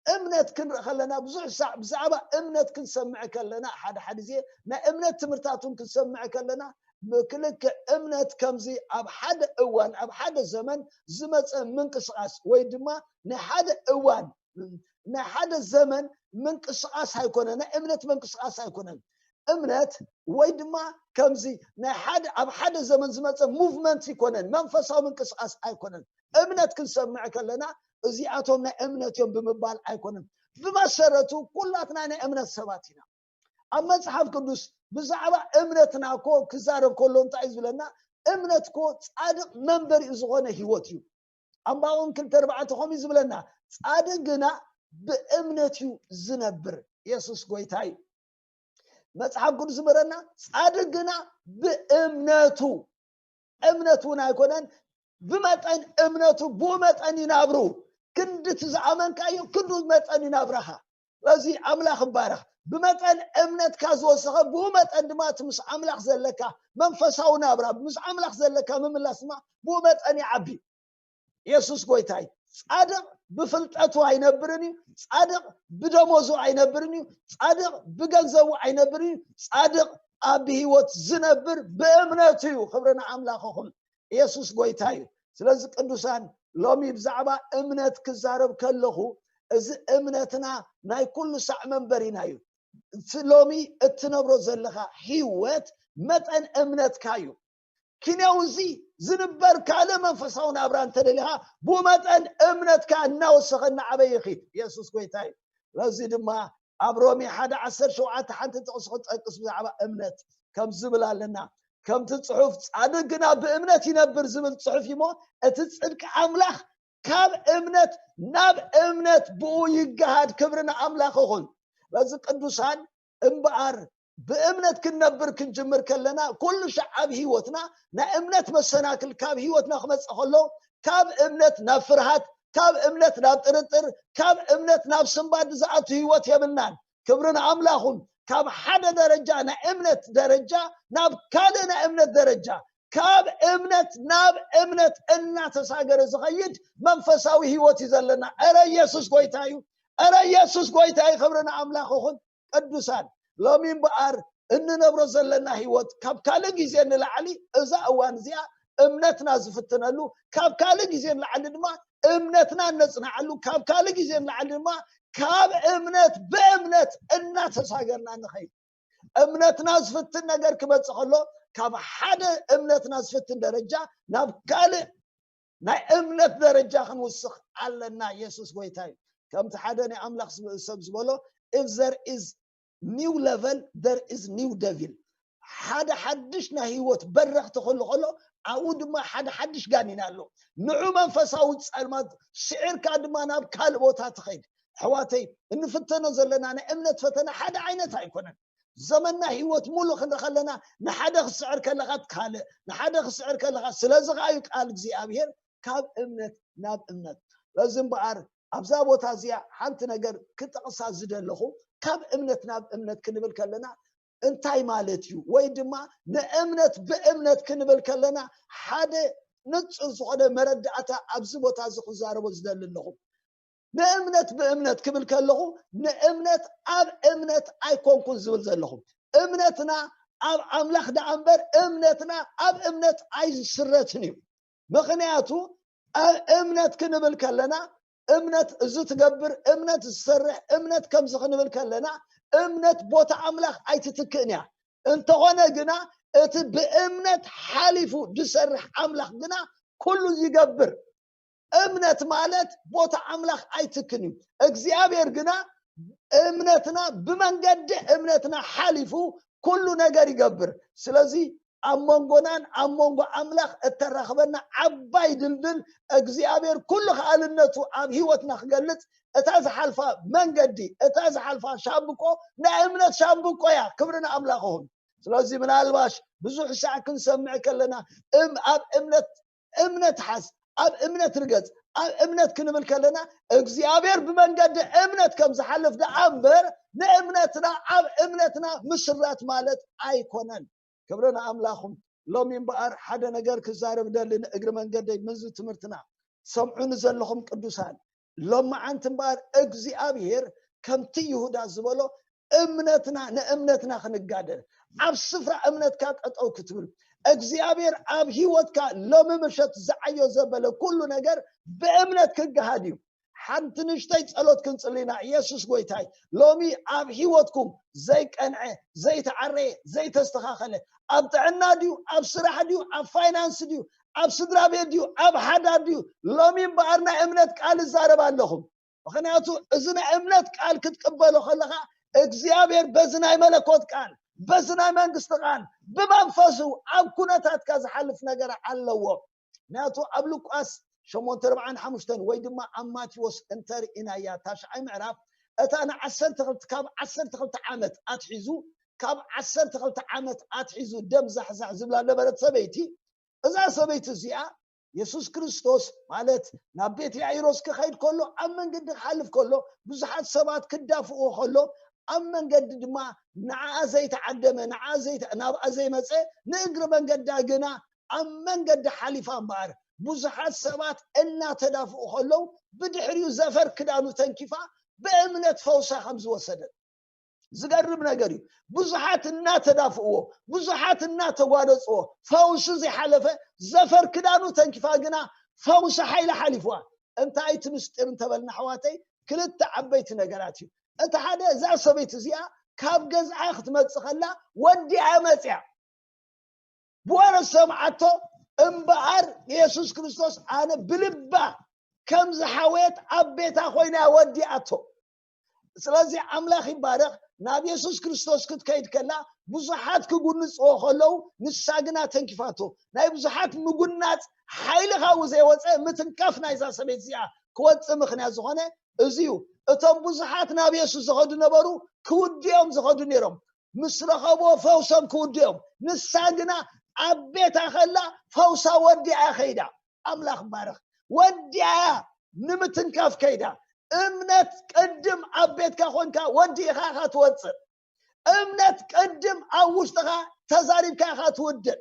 እምነት ክንርኢ ከለና ብዙሕ ሳዕ ብዛዕባ እምነት ክንሰምዕ ከለና ሓደ ሓደ ግዜ ናይ እምነት ትምህርታት እውን ክንሰምዕ ከለና ብክልክዕ እምነት ከምዚ ኣብ ሓደ እዋን ኣብ ሓደ ዘመን ዝመፀ ምንቅስቃስ ወይ ድማ ናይ ሓደ እዋን ናይ ሓደ ዘመን ምንቅስቃስ ኣይኮነ ናይ እምነት ምንቅስቃስ ኣይኮነን። እምነት ወይ ድማ ከምዚ ናይ ሓደ ኣብ ሓደ ዘመን ዝመፀ ሙቭመንት ይኮነን መንፈሳዊ ምንቅስቃስ ኣይኮነን። እምነት ክንሰምዕ ከለና እዚኣቶም ናይ እምነት እዮም ብምባል ኣይኮነን። ብመሰረቱ ኩላትና ናይ እምነት ሰባት ኢና። ኣብ መጽሓፍ ቅዱስ ብዛዕባ እምነትና እኮ ክዛረብ ከሎ እንታይ እዩ ዝብለና? እምነት እኮ ጻድቕ መንበሪኡ ዝኾነ ህይወት እዩ። ኣንባቆም ክልተ ኣርባዕተ ከምኡ እዩ ዝብለና፣ ጻድቕ ግና ብእምነት እዩ ዝነብር። የሱስ ጎይታ እዩ። መጽሓፍ ቅዱስ ዝምህረና፣ ጻድቕ ግና ብእምነቱ፣ እምነት እውን ኣይኮነን፣ ብመጠን እምነቱ፣ ብኡ መጠን ይናብሩ። ክንድቲ ዝኣመንካዮ ክንዱ መጠን ይናብራኻ። በዚ ኣምላኽ ይባረኽ። ብመጠን እምነትካ ዝወሰኸ፣ ብኡ መጠን ድማ እቲ ምስ ኣምላኽ ዘለካ መንፈሳዊ ናብራ፣ ምስ ኣምላኽ ዘለካ ምምላስ ድማ ብኡ መጠን ይዓቢ። የሱስ ጎይታይ። ጻድቕ ብፍልጠቱ ኣይነብርን እዩ። ጻድቕ ብደሞዙ ኣይነብርን እዩ። ጻድቕ ብገንዘቡ ኣይነብርን እዩ። ጻድቕ ኣብ ህይወት ዝነብር ብእምነቱ እዩ። ክብሪ ንኣምላኽኹም። የሱስ ጎይታ እዩ። ስለዚ ቅዱሳን፣ ሎሚ ብዛዕባ እምነት ክዛረብ ከለኹ፣ እዚ እምነትና ናይ ኩሉ ሳዕ መንበሪና እዩ። እቲ ሎሚ እትነብሮ ዘለኻ ህይወት መጠን እምነትካ እዩ። ኪንያው እዚ ዝንበር ካልእ መንፈሳዊ ናብራ እንተደሊኻ፣ ብኡ መጠን እምነትካ እናወሰኸ እናዓበየ ይኺድ። የሱስ ጎይታ እዩ። ስለዚ ድማ ኣብ ሮሜ ሓደ ዓሰርተ ሸውዓተ ሓንቲ ጥቕሲ ክጠቅስ ብዛዕባ እምነት ከም ዝብል ኣለና። ከምቲ ጽሑፍ፣ "ጻድቕ ግና ብእምነት ይነብር" ዝብል ጽሑፍ እዩ እሞ፣ እቲ ጽድቂ ኣምላኽ ካብ እምነት ናብ እምነት ብኡ ይገሃድ። ክብሪ ንኣምላኽ ይኹን። በዚ ቅዱሳን፣ እምበኣር ብእምነት ክንነብር ክንጅምር ከለና፣ ኩሉ ሻዕ ኣብ ህይወትና ናይ እምነት መሰናክል ካብ ህይወትና ክመጽእ ከሎ፣ ካብ እምነት ናብ ፍርሃት፣ ካብ እምነት ናብ ጥርጥር፣ ካብ እምነት ናብ ስንባድ ዝኣቱ ህይወት የብልናን። ክብሪ ንኣምላኹም። ካብ ሓደ ደረጃ ናይ እምነት ደረጃ ናብ ካልእ ናይ እምነት ደረጃ፣ ካብ እምነት ናብ እምነት እናተሳገረ ዝኸይድ መንፈሳዊ ህይወት እዩ ዘለና። እረ ኢየሱስ ጎይታ እዩ። እረ ኢየሱስ ጎይታ እዩ። ክብሪ ንኣምላኽ ይኹን። ቅዱሳን፣ ሎሚ እምበኣር እንነብሮ ዘለና ህይወት ካብ ካልእ ግዜ ንላዕሊ፣ እዛ እዋን እዚኣ እምነትና ዝፍትነሉ፣ ካብ ካልእ ግዜ ንላዕሊ ድማ እምነትና እነጽንዓሉ፣ ካብ ካልእ ግዜ ንላዕሊ ድማ ካብ እምነት ብእምነት እናተሳገርና ንኸይድ። እምነትና ዝፍትን ነገር ክመጽእ ከሎ፣ ካብ ሓደ እምነትና ዝፍትን ደረጃ ናብ ካልእ ናይ እምነት ደረጃ ክንውስኽ ኣለና። የሱስ ጎይታ እዩ። ከምቲ ሓደ ናይ ኣምላኽ ሰብ ዝበሎ፣ "If there is new level, there is new devil." ሓደ ሓድሽ ናይ ህይወት በረኽ ተኸሉ ከሎ፣ ኣብኡ ድማ ሓደ ሓድሽ ጋኔን ኣሎ። ንዑ መንፈሳዊ ጸልማት ስዒርካ ድማ ናብ ካልእ ቦታ ትኸይድ። ኣሕዋተይ፣ እንፍተኖ ዘለና ናይ እምነት ፈተና ሓደ ዓይነት ኣይኮነን። ዘመንና ህይወት ሙሉ ክንርኢ ከለና፣ ንሓደ ክስዕር ከለኻ ካልእ፣ ንሓደ ክስዕር ከለኻ። ስለዚ ኸዓ እዩ ቃል እግዚኣብሔር ካብ እምነት ናብ እምነት። በዚ እምበኣር ኣብዛ ቦታ እዚኣ ሓንቲ ነገር ክጠቕሳ ዝደለኹ፣ ካብ እምነት ናብ እምነት ክንብል ከለና እንታይ ማለት እዩ? ወይ ድማ ንእምነት ብእምነት ክንብል ከለና ሓደ ንጹር ዝኾነ መረዳእታ ኣብዚ ቦታ እዚ ክዛረቦ ዝደሊ ኣለኹ። ንእምነት ብእምነት ክብል ከለኹ፣ ንእምነት ኣብ እምነት ኣይኮንኩን ዝብል ዘለኹ። እምነትና ኣብ ኣምላኽ ደኣ እምበር፣ እምነትና ኣብ እምነት ኣይስረትን እዩ። ምኽንያቱ፣ ኣብ እምነት ክንብል ከለና፣ እምነት እዚ ትገብር፣ እምነት ዝሰርሕ፣ እምነት ከምዚ ክንብል ከለና፣ እምነት ቦታ ኣምላኽ ኣይትትክእን እያ። እንተኾነ ግና፣ እቲ ብእምነት ሓሊፉ ዝሰርሕ ኣምላኽ ግና ኩሉ ይገብር። እምነት ማለት ቦታ ኣምላኽ ኣይትክን እዩ። እግዚኣብሔር ግና እምነትና፣ ብመንገዲ እምነትና ሓሊፉ ኩሉ ነገር ይገብር። ስለዚ ኣብ መንጎናን ኣብ መንጎ ኣምላኽ እተራኽበና ዓባይ ድልድል፣ እግዚኣብሔር ኩሉ ከኣልነቱ ኣብ ህይወትና ክገልጽ፣ እታ ዝሓልፋ መንገዲ፣ እታ ዝሓልፋ ሻምብቆ ናይ እምነት ሻምብቆ እያ። ክብሪ ንኣምላኽ ይኹን። ስለዚ ምናልባሽ ብዙሕ ሳዕ ክንሰምዕ ከለና፣ እም-፣ ኣብ እምነት፣ እምነት ሓዝ፣ ኣብ እምነት ርገጽ፣ ኣብ እምነት ክንብል ከለና፣ እግዚኣብሔር ብመንገዲ እምነት ከም ዝሓልፍ ደኣ እምበር፣ ንእምነትና ኣብ እምነትና ምስራት ማለት ኣይኮነን። ክብሪ ንኣምላኹም። ሎሚ እምበኣር ሓደ ነገር ክዛረብ ደሊ፣ ንእግሪ መንገደይ፣ ምዚ ትምህርትና ሰምዑኒ ዘለኹም ቅዱሳን። ሎማዓንቲ እምበኣር እግዚኣብሔር ከምቲ ይሁዳ ዝበሎ እምነትና ንእምነትና ክንጋደል፣ ኣብ ስፍራ እምነትካ ጠጠው ክትብል፣ እግዚኣብሔር ኣብ ህይወትካ ሎሚ ምሸት ዝዓዮ ዘበለ ኩሉ ነገር ብእምነት ክገሃድ እዩ። ሓንቲ ንእሽተይ ጸሎት ክንጽሊ ኢና። ኢየሱስ ጎይታይ፣ ሎሚ ኣብ ህይወትኩም ዘይቀንዐ፣ ዘይተዓረየ፣ ዘይተስተኻኸለ፣ ኣብ ጥዕና ድዩ፣ ኣብ ስራሕ ድዩ፣ ኣብ ፋይናንስ ድዩ፣ ኣብ ስድራ ቤት ድዩ፣ ኣብ ሓዳር ድዩ፣ ሎሚ እምበኣር ናይ እምነት ቃል እዛረብ ኣለኹም። ምኽንያቱ እዚ ናይ እምነት ቃል ክትቅበሎ ከለኻ እግዚኣብሔር በዚ ናይ መለኮት ቃል፣ በዚ ናይ መንግስቲ ቃል፣ ብመንፈሱ ኣብ ኩነታትካ ዝሓልፍ ነገር ኣለዎ። ምክንያቱ ኣብ ሉቃስ ሸሞንተ ኣርብዓን ሓሙሽተን ወይ ድማ ኣብ ማቴዎስ እንተርኢናያ ታሽዓይ ምዕራፍ፣ እታ ንዓሰርተ ክልተ፣ ካብ ዓሰርተ ክልተ ዓመት ኣትሒዙ፣ ካብ ዓሰርተ ክልተ ዓመት ኣትሒዙ ደም ዛሕዛሕ ዝብላ ነበረት ሰበይቲ፣ እዛ ሰበይቲ እዚኣ የሱስ ክርስቶስ ማለት ናብ ቤት ያኢሮስ ክኸይድ ከሎ፣ ኣብ መንገዲ ክሓልፍ ከሎ፣ ብዙሓት ሰባት ክዳፍኡ ከሎ፣ ኣብ መንገዲ ድማ ንዓኣ ዘይተዓደመ፣ ንዓኣ ዘይተ-፣ ናብኣ ዘይመጸ፣ ንእግሪ መንገዳ ግና ኣብ መንገዲ ሓሊፋ እምበኣር፣ ብዙሓት ሰባት እናተዳፍኡ ከለዉ፣ ብድሕሪኡ ዘፈር ክዳኑ ተንኪፋ ብእምነት ፈውሳ ከም ዝወሰደት ዝገርም ነገር እዩ። ብዙሓት እናተዳፍእዎ፣ ብዙሓት እናተጓደፅዎ፣ ፈውሲ ዘይሓለፈ፣ ዘፈር ክዳኑ ተንኪፋ ግና ፈውሲ ሓይሊ ሓሊፍዋ። እንታይ እቲ ምስጢር እንተበልና ኣሕዋተይ፣ ክልተ ዓበይቲ ነገራት እዩ። እቲ ሓደ፣ እዛ ሰበይቲ እዚኣ ካብ ገዝኣ ክትመፅእ ከላ ወዲኣ መፅያ። ብወረ ሰምዓቶ እምበኣር፣ የሱስ ክርስቶስ ኣነ ብልባ ከም ዝሓወየት ኣብ ቤታ ኮይና ወዲኣቶ። ስለዚ ኣምላኽ ይባረኽ። ናብ የሱስ ክርስቶስ ክትከይድ ከላ ብዙሓት ክጉንጽዎ ከለዉ፣ ንሳ ግና ተንኪፋቶ። ናይ ብዙሓት ምጉናጽ ሓይሊ ካብኡ ዘይወጸ፣ ምትንካፍ ናይዛ ሰበይቲ እዚኣ ክወጽእ ምኽንያት ዝኾነ እዚ እዩ። እቶም ብዙሓት ናብ የሱስ ዝኸዱ ነበሩ፣ ክውድዮም ዝኸዱ ነይሮም። ምስ ረኸብዎ ፈውሶም ክውድዮም። ንሳ ግና ኣብ ቤታ ከላ ፈውሳ ወዲኣ ከይዳ። ኣምላኽ ባረኽ። ወዲኣ ንምትንካፍ ከይዳ። እምነት ቅድም ኣብ ቤትካ ኮንካ ወዲእኻ ኢኻ ትወፅእ። እምነት ቅድም ኣብ ውሽጥኻ ተዛሪብካ ኢኻ ትውድእ።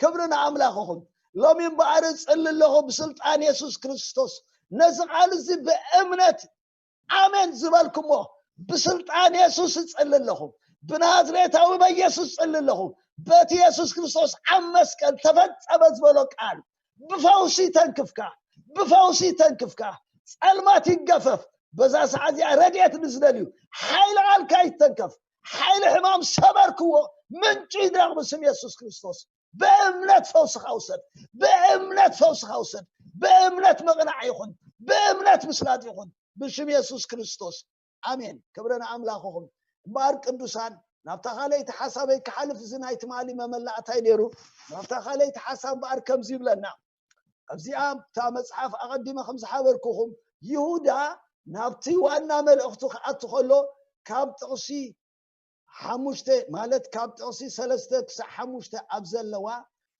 ክብሪ ንኣምላኽ ይኹን። ሎሚ እምበኣር እጽሊ ኣለኹ ብስልጣን የሱስ ክርስቶስ። ነዚ ቃል እዚ ብእምነት ኣሜን ዝበልኩሞ ብስልጣን የሱስ እጽሊ ኣለኹ። ብናዝሬታዊ በየሱስ እጽሊ ኣለኹ። በቲ የሱስ ክርስቶስ ኣብ መስቀል ተፈጸመ ዝበሎ ቃል ብፈውሲ ተንክፍካ፣ ብፈውሲ ተንክፍካ። ጸልማት ይገፈፍ። በዛ ሰዓት እዚኣ ረድኤት ንዝደልዩ ሓይሊ ቃልካ ይተንከፍ። ሓይሊ ሕማም ሰበርክዎ። ምንጩ ይድረቕ ብስም የሱስ ክርስቶስ። ብእምነት ፈውስኻ ውሰድ። ብእምነት ፈውስኻ ውሰድ። ብእምነት ምቕናዕ ይኹን። ብእምነት ምስላጥ ይኹን። ብሽም የሱስ ክርስቶስ። ኣሜን። ክብሪ ንኣምላኽ ይኹን። እምበኣር ቅዱሳን፣ ናብታ ካልኣይቲ ሓሳበይ ክሓልፍ፣ እዚ ናይ ትማሊ መመላእታይ ነይሩ። ናብታ ካልኣይቲ ሓሳብ እምበኣር ከምዚ ይብለና። ኣብዚኣ እታ መጽሓፍ ኣቐዲመ ከም ዝሓበርኩኹም፣ ይሁዳ ናብቲ ዋና መልእኽቱ ክኣቱ ከሎ፣ ካብ ጥቕሲ ሓሙሽተ፣ ማለት ካብ ጥቕሲ ሰለስተ ክሳዕ ሓሙሽተ ኣብ ዘለዋ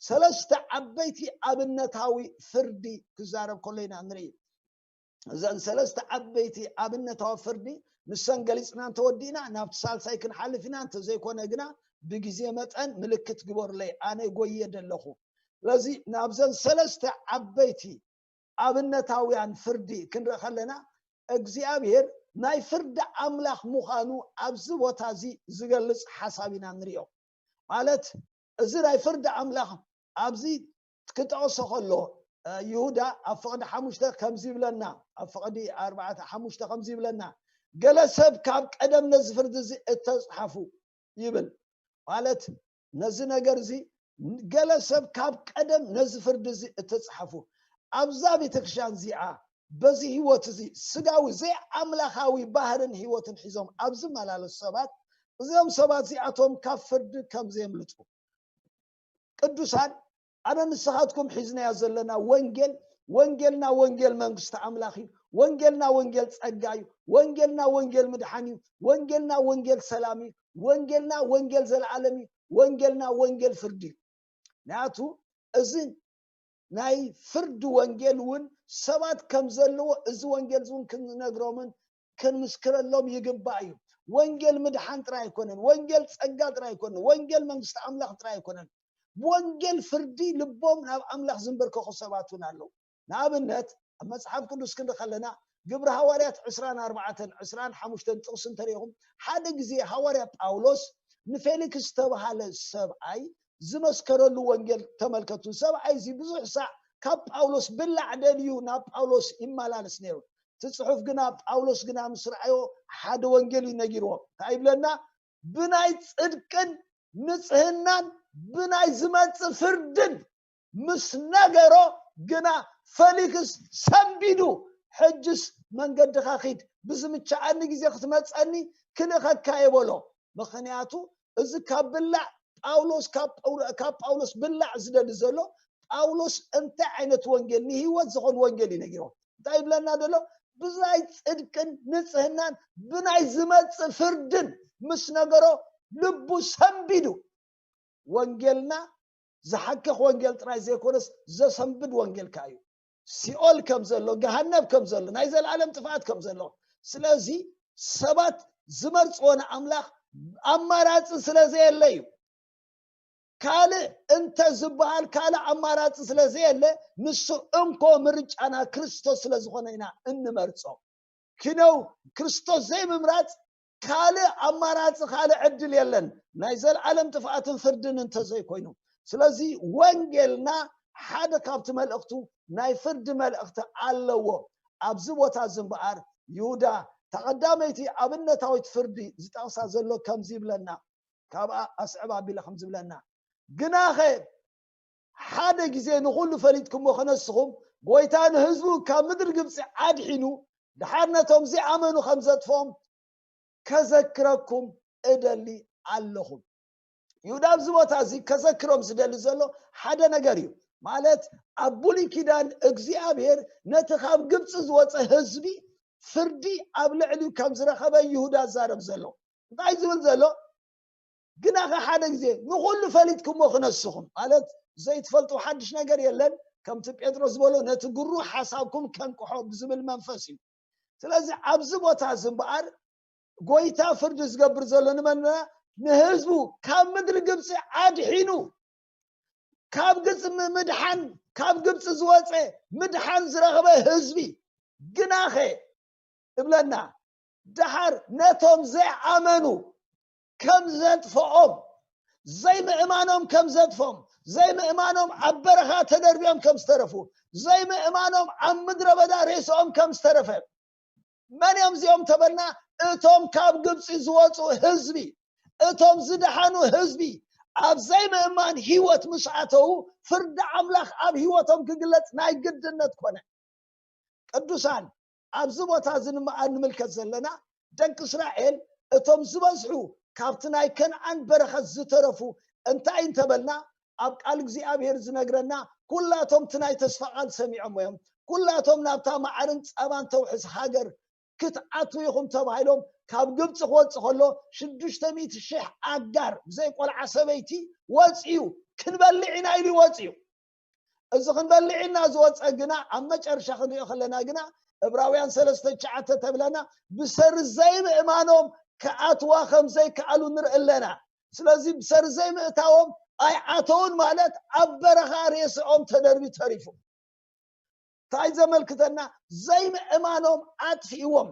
ሰለስተ ዓበይቲ ኣብነታዊ ፍርዲ ክዛረብ ከሎ ኢና ንርኢ። እዘን ሰለስተ ዓበይቲ ኣብነታዊ ፍርዲ ንሰን ገሊጽና እንተወዲእና፣ ናብቲ ሳልሳይ ክንሓልፍ ኢና። እንተዘይኮነ ግና ብግዜ መጠን ምልክት ግበሩለይ፣ ኣነ ጎየ ደለኹ። ስለዚ ናብዘን ሰለስተ ዓበይቲ ኣብነታውያን ፍርዲ ክንርኢ ከለና፣ እግዚኣብሔር ናይ ፍርዲ ኣምላኽ ምዃኑ ኣብዚ ቦታ እዚ ዝገልጽ ሓሳብ ኢና ንሪኦ። ማለት እዚ ናይ ፍርዲ ኣምላኽ ኣብዚ ክጠቕሶ ከሎ፣ እ፣ ይሁዳ ኣብ ፍቕዲ ሓሙሽተ ከምዚ ይብለና፣ ኣብ ፍቕዲ ኣርባዕተ ሓሙሽተ ከምዚ ይብለና፣ "ገለ ሰብ ካብ ቀደም ነዚ ፍርዲ እዚ እተጽሓፉ" ይብል። ማለት ነዚ ነገር እዚ፣ ገለ ሰብ ካብ ቀደም ነዚ ፍርዲ እዚ እተጽሓፉ፣ ኣብዛ ቤተክርስትያን እዚኣ በዚ ህይወት እዚ ስጋዊ ዘይኣምላኻዊ ባህርን ህይወትን ሒዞም ኣብ ዝመላለሱ ሰባት፣ እዞም ሰባት እዚኣቶም ካብ ፍርዲ ከም ዘየምልጡ። ቅዱሳን፣ ኣነ ንስኻትኩም ሒዝናዮ ዘለና ወንጌል፣ ወንጌልና ወንጌል መንግስቲ ኣምላኽ እዩ። ወንጌልና ወንጌል ጸጋ እዩ። ወንጌልና ወንጌል ምድሓን እዩ። ወንጌልና ወንጌል ሰላም እዩ። ወንጌልና ወንጌል ዘለኣለም እዩ። ወንጌልና ወንጌል ፍርዲ እዩ። ምክንያቱ እዚ ናይ ፍርዲ ወንጌል እውን ሰባት ከም ዘለዎ እዚ ወንጌል እውን ክንነግሮምን ክንምስክረሎም ይግባእ እዩ። ወንጌል ምድሓን ጥራይ ኣይኮነን። ወንጌል ጸጋ ጥራይ ኣይኮነን። ወንጌል መንግስቲ ኣምላኽ ጥራይ ኣይኮነን። ብወንጌል ፍርዲ ልቦም ናብ ኣምላኽ ዝንበርከኹ ሰባት እውን ኣለዉ። ንኣብነት ኣብ መጽሓፍ ቅዱስ ክንርኢ ከለና ግብሪ ሃዋርያት ዕስራን ኣርባዕተን ዕስራን ሓሙሽተን ጥቕሲ እንተሪኢኹም፣ ሓደ ግዜ ሃዋርያ ጳውሎስ ንፌሊክስ ዝተባሃለ ሰብኣይ ዝመስከረሉ ወንጌል ተመልከቱ። ሰብኣይ እዚ ብዙሕ ሳዕ ካብ ጳውሎስ ብላዕ ደልዩ ናብ ጳውሎስ ይመላለስ ነይሩ። እቲ ጽሑፍ ግና ጳውሎስ ግና ምስ ረኣዮ ሓደ ወንጌል እዩ ነጊርዎ። እንታይ ይብለና? ብናይ ጽድቅን ንጽህናን ብናይ ዝመጽእ ፍርድን ምስ ነገሮ ግና ፈሊክስ ሰንቢዱ፣ "ሕጅስ መንገድኻ ኺድ፣ ብዝምችኣኒ ግዜ ክትመጸኒ ክልእኸካ እየ በሎ። ምኽንያቱ እዚ ካብ ብላዕ ጳውሎስ ካብ ጳውሎ- ካብ ጳውሎስ ብላዕ ዝደሊ ዘሎ ጳውሎስ እንታይ ዓይነት ወንጌል ንህይወት ዝኾን ወንጌል እዩ ነጊርዎ። እንታይ ይብለና ዘሎ? ብናይ ጽድቅን ንጽህናን ብናይ ዝመጽእ ፍርድን ምስ ነገሮ ልቡ ሰንቢዱ። ወንጌልና ዝሓክኽ ወንጌል ጥራይ ዘይኮነስ ዘሰንብድ ወንጌል ከኣ እዩ። ሲኦል ከም ዘሎ፣ ገሃነብ ከም ዘሎ፣ ናይ ዘለኣለም ጥፍኣት ከም ዘሎ። ስለዚ ሰባት ዝመርጽዎ ንኣምላኽ ኣማራጺ ስለ ዘየለ እዩ። ካልእ እንተ ዝበሃል ካልእ ኣማራጺ ስለ ዘየለ ንሱ እንኮ ምርጫና ክርስቶስ ስለ ዝኾነ ኢና እንመርጾ። ኪነው ክርስቶስ ዘይምምራጽ ካልእ ኣማራጺ ካልእ ዕድል የለን ናይ ዘለኣለም ጥፍኣትን ፍርድን እንተዘይኮይኑ። ስለዚ ወንጌልና ሓደ ካብቲ መልእኽቱ ናይ ፍርዲ መልእኽቲ ኣለዎ። ኣብዚ ቦታ እዚ እምበኣር ይሁዳ ተቐዳመይቲ ኣብነታዊት ፍርዲ ዝጠቕሳ ዘሎ ከምዚ ይብለና፣ ካብኣ ኣስዕብ ኣቢለ ከም ዝብለና፣ ግናኸ ሓደ ግዜ ንኹሉ ፈሊጥኩሞ ክነስኹም፣ ጎይታ ንህዝቡ ካብ ምድሪ ግብፂ ኣድሒኑ ድሓር ነቶም ዘይኣመኑ ከም ዘጥፍኦም ከዘክረኩም እደሊ ኣለኹ። ይሁዳ ኣብዚ ቦታ እዚ ከዘክሮም ዝደሊ ዘሎ ሓደ ነገር እዩ። ማለት ኣብ ብሉይ ኪዳን እግዚኣብሔር ነቲ ካብ ግብፂ ዝወፀ ህዝቢ ፍርዲ ኣብ ልዕሊኡ ከም ዝረኸበ ይሁዳ ዛረብ ዘሎ እንታይ ዝብል ዘሎ? ግናኸ ሓደ ግዜ ንኹሉ ፈሊጥኩሞ ክነስኹም፣ ማለት ዘይትፈልጡ ሓድሽ ነገር የለን፣ ከምቲ ጴጥሮስ ዝበሎ ነቲ ግሩ ሓሳብኩም ከንቅሖ ብዝብል መንፈስ እዩ። ስለዚ ኣብዚ ቦታ እዚ እምበኣር ጎይታ ፍርዲ ዝገብር ዘሎ ንመን? ንህዝቡ ካብ ምድሪ ግብፂ ኣድሒኑ ካብ ግብፂ ምድሓን ካብ ግብፂ ዝወፀ ምድሓን ዝረኸበ ህዝቢ ግናኸ እብለና ደሓር ነቶም ዘይኣመኑ ከም ዘጥፍኦም ዘይምእማኖም ከም ዘጥፎም ዘይምእማኖም ኣብ በረኻ ተደርብዮም ከም ዝተረፉ ዘይምእማኖም ኣብ ምድረ በዳ ሬስኦም ከም ዝተረፈ መን እዮም እዚኦም ተበልና? እቶም ካብ ግብፂ ዝወፁ ህዝቢ፣ እቶም ዝደሓኑ ህዝቢ፣ ኣብ ዘይምእማን ህይወት ምስ ኣተዉ ፍርዲ ኣምላኽ ኣብ ህይወቶም ክግለፅ ናይ ግድነት ኮነ። ቅዱሳን፣ ኣብዚ ቦታ እዚ ንምልከት ዘለና ደቂ እስራኤል እቶም ዝበዝሑ ካብቲ ናይ ከነኣን በረኸት ዝተረፉ እንታይ እንተበልና ኣብ ቃል እግዚኣብሔር ዝነግረና ኩላቶም እቲ ናይ ተስፋ ቃል ሰሚዖም እዮም። ኩላቶም ናብታ ማዕርን ጸባን ተውሕስ ሃገር ክትኣትዉ ኢኹም ተባሂሎም ካብ ግብፂ ክወፅእ ከሎ ሽዱሽተ ሚእቲ ሽሕ ኣጋር ብዘይ ቆልዓ ሰበይቲ ወፂኡ ክንበልዕ ኢና ኢሉ ይወፅኡ። እዚ ክንበልዕ ኢና ዝወፀ ግና ኣብ መጨረሻ ክንሪኦ ከለና ግና እብራውያን ሰለስተ ትሽዓተ ተብለና ብሰሪ ዘይምእማኖም ክኣትዋ ከም ዘይከኣሉ ንርኢ ኣለና። ስለዚ ብሰሪ ዘይምእታዎም ኣይኣተውን ማለት ኣብ በረኻ ሬስኦም ተደርቢ ተሪፉ። እንታይ ዘመልክተና? ዘይምእማኖም ኣጥፊእዎም።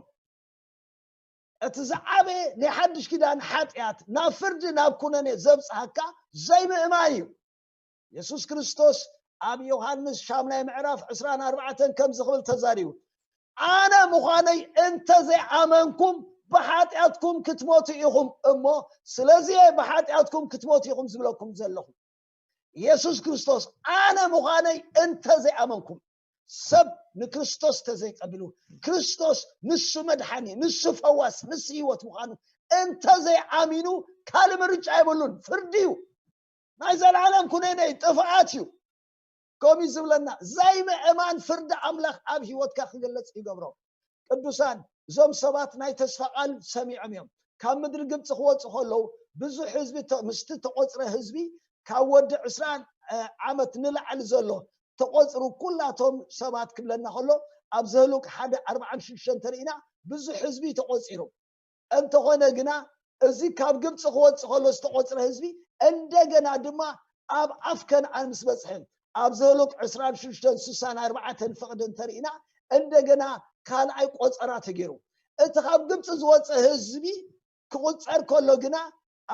እቲ ዝዓበየ ናይ ሓድሽ ኪዳን ሓጢኣት ናብ ፍርዲ ናብ ኩነኔ ዘብፅሃካ ዘይምእማን እዩ። የሱስ ክርስቶስ ኣብ ዮሃንስ ሻምናይ ምዕራፍ ዕስራን ኣርባዕተን ከምዚ ክብል ተዛሪቡ፣ ኣነ ምዃነይ እንተዘይኣመንኩም ብሓጢኣትኩም ክትሞቱ ኢኹም እሞ ስለዚ እየ ብሓጢኣትኩም ክትሞቱ ኢኹም ዝብለኩም ዘለኹ። የሱስ ክርስቶስ ኣነ ምዃነይ እንተዘይኣመንኩም ሰብ ንክርስቶስ ተዘይቀቢሉ ክርስቶስ ንሱ መድሓኒ ንሱ ፈዋስ ንሱ ህይወት ምዃኑ እንተዘይኣሚኑ ካልእ ምርጫ የብሉን። ፍርዲ እዩ። ናይ ዘለዓለም ኩነኔ ጥፍኣት እዩ። ከምኡ ዝብለና ዘይምእማን ፍርዲ ኣምላኽ ኣብ ህይወትካ ክግለጽ ይገብሮ። ቅዱሳን እዞም ሰባት ናይ ተስፋ ቃል ሰሚዖም እዮም። ካብ ምድሪ ግብፂ ክወፁ ከለዉ ብዙሕ ህዝቢ ምስቲ ተቆፅረ ህዝቢ ካብ ወዲ ዕስራን ዓመት ንላዕሊ ዘሎ ተቆፅሩ ኩላቶም ሰባት ክብለና ከሎ ኣብ ዘህሉቅ ሓደ ኣርባዓን ሽዱሽተን ተርኢና ብዙሕ ህዝቢ ተቆፂሩ። እንተኾነ ግና እዚ ካብ ግብፂ ክወፅእ ከሎ ዝተቆፅረ ህዝቢ እንደገና ድማ ኣብ ኣፍ ከነኣን ምስ በፅሐ ኣብ ዘህሉቅ ዕስራን ሽዱሽተን ስሳን ኣርባዕተን ፍቕዲ እንተርኢና እንደገና ካልኣይ ቆፀራ ተገይሩ። እቲ ካብ ግብፂ ዝወፀ ህዝቢ ክቁፀር ከሎ ግና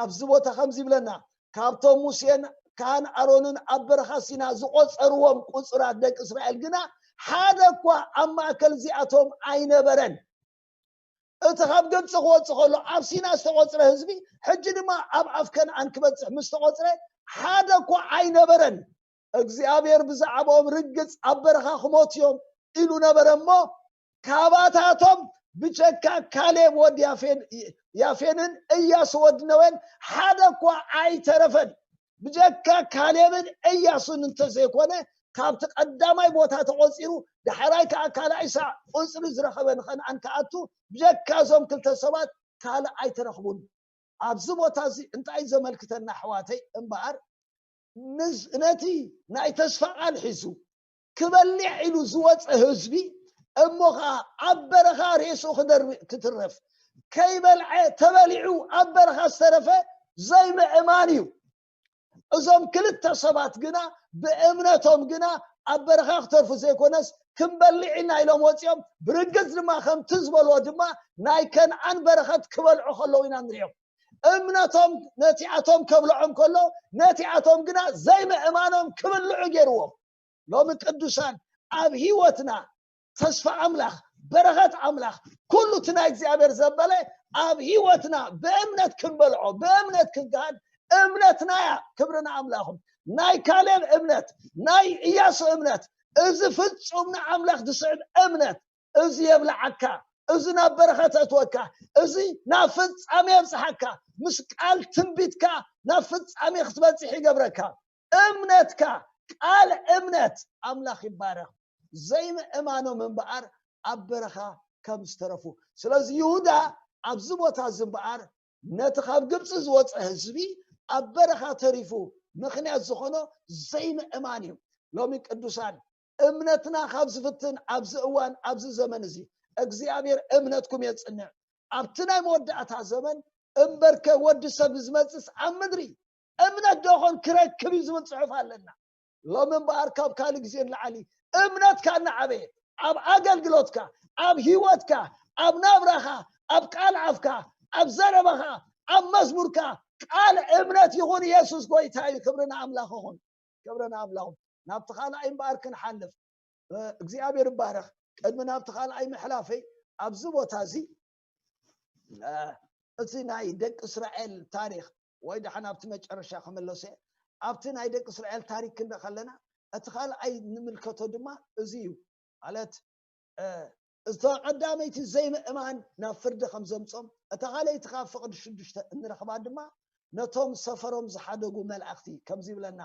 ኣብዚ ቦታ ከምዚ ይብለና፣ ካብቶም ሙሴን ካህን ኣሮንን ኣብ በረኻ ሲና ዝቆፀርዎም ቁፅራት ደቂ እስራኤል ግና ሓደ እኳ ኣብ ማእከል እዚኣቶም ኣይነበረን። እቲ ካብ ግብፂ ክወፅእ ከሎ ኣብ ሲና ዝተቆፅረ ህዝቢ ሕጂ ድማ ኣብ ኣፍ ከነኣን ክበፅሕ ምስ ተቆፅረ ሓደ እኳ ኣይነበረን። እግዚኣብሔር ብዛዕባኦም ርግፅ ኣብ በረኻ ክሞት እዮም ኢሉ ነበረ እሞ ካባታቶም ብጀካ ካሌብ ወድ ያፌን- ያፌንን እያሱ ወድ ነዌን ሓደ እኳ ኣይተረፈን። ብጀካ ካሌብን እያሱን እንተዘይኮነ፣ ካብቲ ቀዳማይ ቦታ ተቖጺሩ፣ ዳሕራይ ከኣ ካልኣይ ሳዕ ቁጽሪ ዝረኸበ ንኸነኣን ክኣቱ፣ ብጀካ እዞም ክልተ ሰባት ካልእ ኣይተረኽቡን። ኣብዚ ቦታ እዚ እንታይ ዘመልክተና ኣሕዋተይ እምበኣር፣ ምስ- ነቲ ናይ ተስፋ ቃል ሒዙ ክበልዕ ኢሉ ዝወፀ ህዝቢ፣ እሞ ኸዓ ኣብ በረኻ ሬስኡ ክደር- ክትረፍ፣ ከይበልዐ ተበሊዑ ኣብ በረኻ ዝተረፈ ዘይምእማን እዩ። እዞም ክልተ ሰባት ግና ብእምነቶም ግና ኣብ በረኻ ክተርፉ ዘይኮነስ፣ ክንበልዕ ኢና ኢሎም ወፂኦም። ብርግፅ ድማ ከምቲ ዝበልዎ ድማ ናይ ከነኣን በረኸት ክበልዑ ከለዉ ኢና ንሪኦም። እምነቶም ነቲኣቶም ከብልዖም ከሎ፣ ነቲኣቶም ግና ዘይምእማኖም ክብልዑ ገይርዎም። ሎሚ ቅዱሳን ኣብ ህይወትና ተስፋ ኣምላኽ፣ በረኸት ኣምላኽ፣ ኩሉ እቲ ናይ እግዚኣብሔር ዘበለ ኣብ ህይወትና ብእምነት ክንበልዖ፣ ብእምነት ክንገሃድ እምነትና እያ። ክብሪ ንኣምላኹም። ናይ ካሌብ እምነት፣ ናይ እያሱ እምነት፣ እዚ ፍጹም ንኣምላኽ ዝስዕብ እምነት፣ እዚ የብልዓካ፣ እዚ ናብ በረኸት የእትወካ፣ እዚ ናብ ፍጻሜ የብጽሓካ፣ ምስ ቃል ትንቢትካ ናብ ፍጻሜ ክትበጽሕ ይገብረካ። እምነትካ፣ ቃል እምነት ኣምላኽ ይባረኽ። ዘይምእማኖም እምበኣር ኣብ በረኻ ከም ዝተረፉ። ስለዚ ይሁዳ ኣብዚ ቦታ እዚ እምበኣር ነቲ ካብ ግብፂ ዝወፀ ህዝቢ ኣብ በረኻ ተሪፉ ምኽንያት ዝኾኖ ዘይምእማን እዩ። ሎሚ ቅዱሳን እምነትና ካብ ዝፍትን ኣብዚ እዋን ኣብዚ ዘመን እዚ እግዚኣብሔር እምነትኩም የፅንዕ። ኣብቲ ናይ መወዳእታ ዘመን እምበርከ ወዲ ሰብ ዝመፅስ ኣብ ምድሪ እምነት ዶ ኾን ክረክብ እዩ ዝብል ፅሑፍ ኣለና። ሎሚ እምበኣር ካብ ካልእ ግዜ ንላዕሊ እምነትካ እናዓበየ ኣብ ኣገልግሎትካ፣ ኣብ ህይወትካ፣ ኣብ ናብራኻ፣ ኣብ ቃል ኣፍካ፣ ኣብ ዘረባኻ፣ ኣብ መዝሙርካ ቃል እምነት ይኹን። ኢየሱስ ጎይታ እዩ። ክብሪ ንኣምላኽ ይኹን። ክብሪ ንኣምላኹም። ናብቲ ካልኣይ እምበኣር ክንሓልፍ እግዚኣብሔር ይባረኽ። ቅድሚ ናብቲ ካልኣይ ምሕላፈይ ኣብዚ ቦታ እዚ እቲ ናይ ደቂ እስራኤል ታሪክ ወይ ደሓን ኣብቲ መጨረሻ ክምለሶ እየ። ኣብቲ ናይ ደቂ እስራኤል ታሪክ ክንርኢ ከለና እቲ ካልኣይ ንምልከቶ ድማ እዚ እዩ። ማለት እታ ቀዳመይቲ ዘይምእማን ናብ ፍርዲ ከም ዘምጾም፣ እታ ካልኣይቲ ካብ ፍቕዲ ሽዱሽተ እንረኽባ ድማ ነቶም ሰፈሮም ዝሓደጉ መላእኽቲ ከምዚ ይብለና።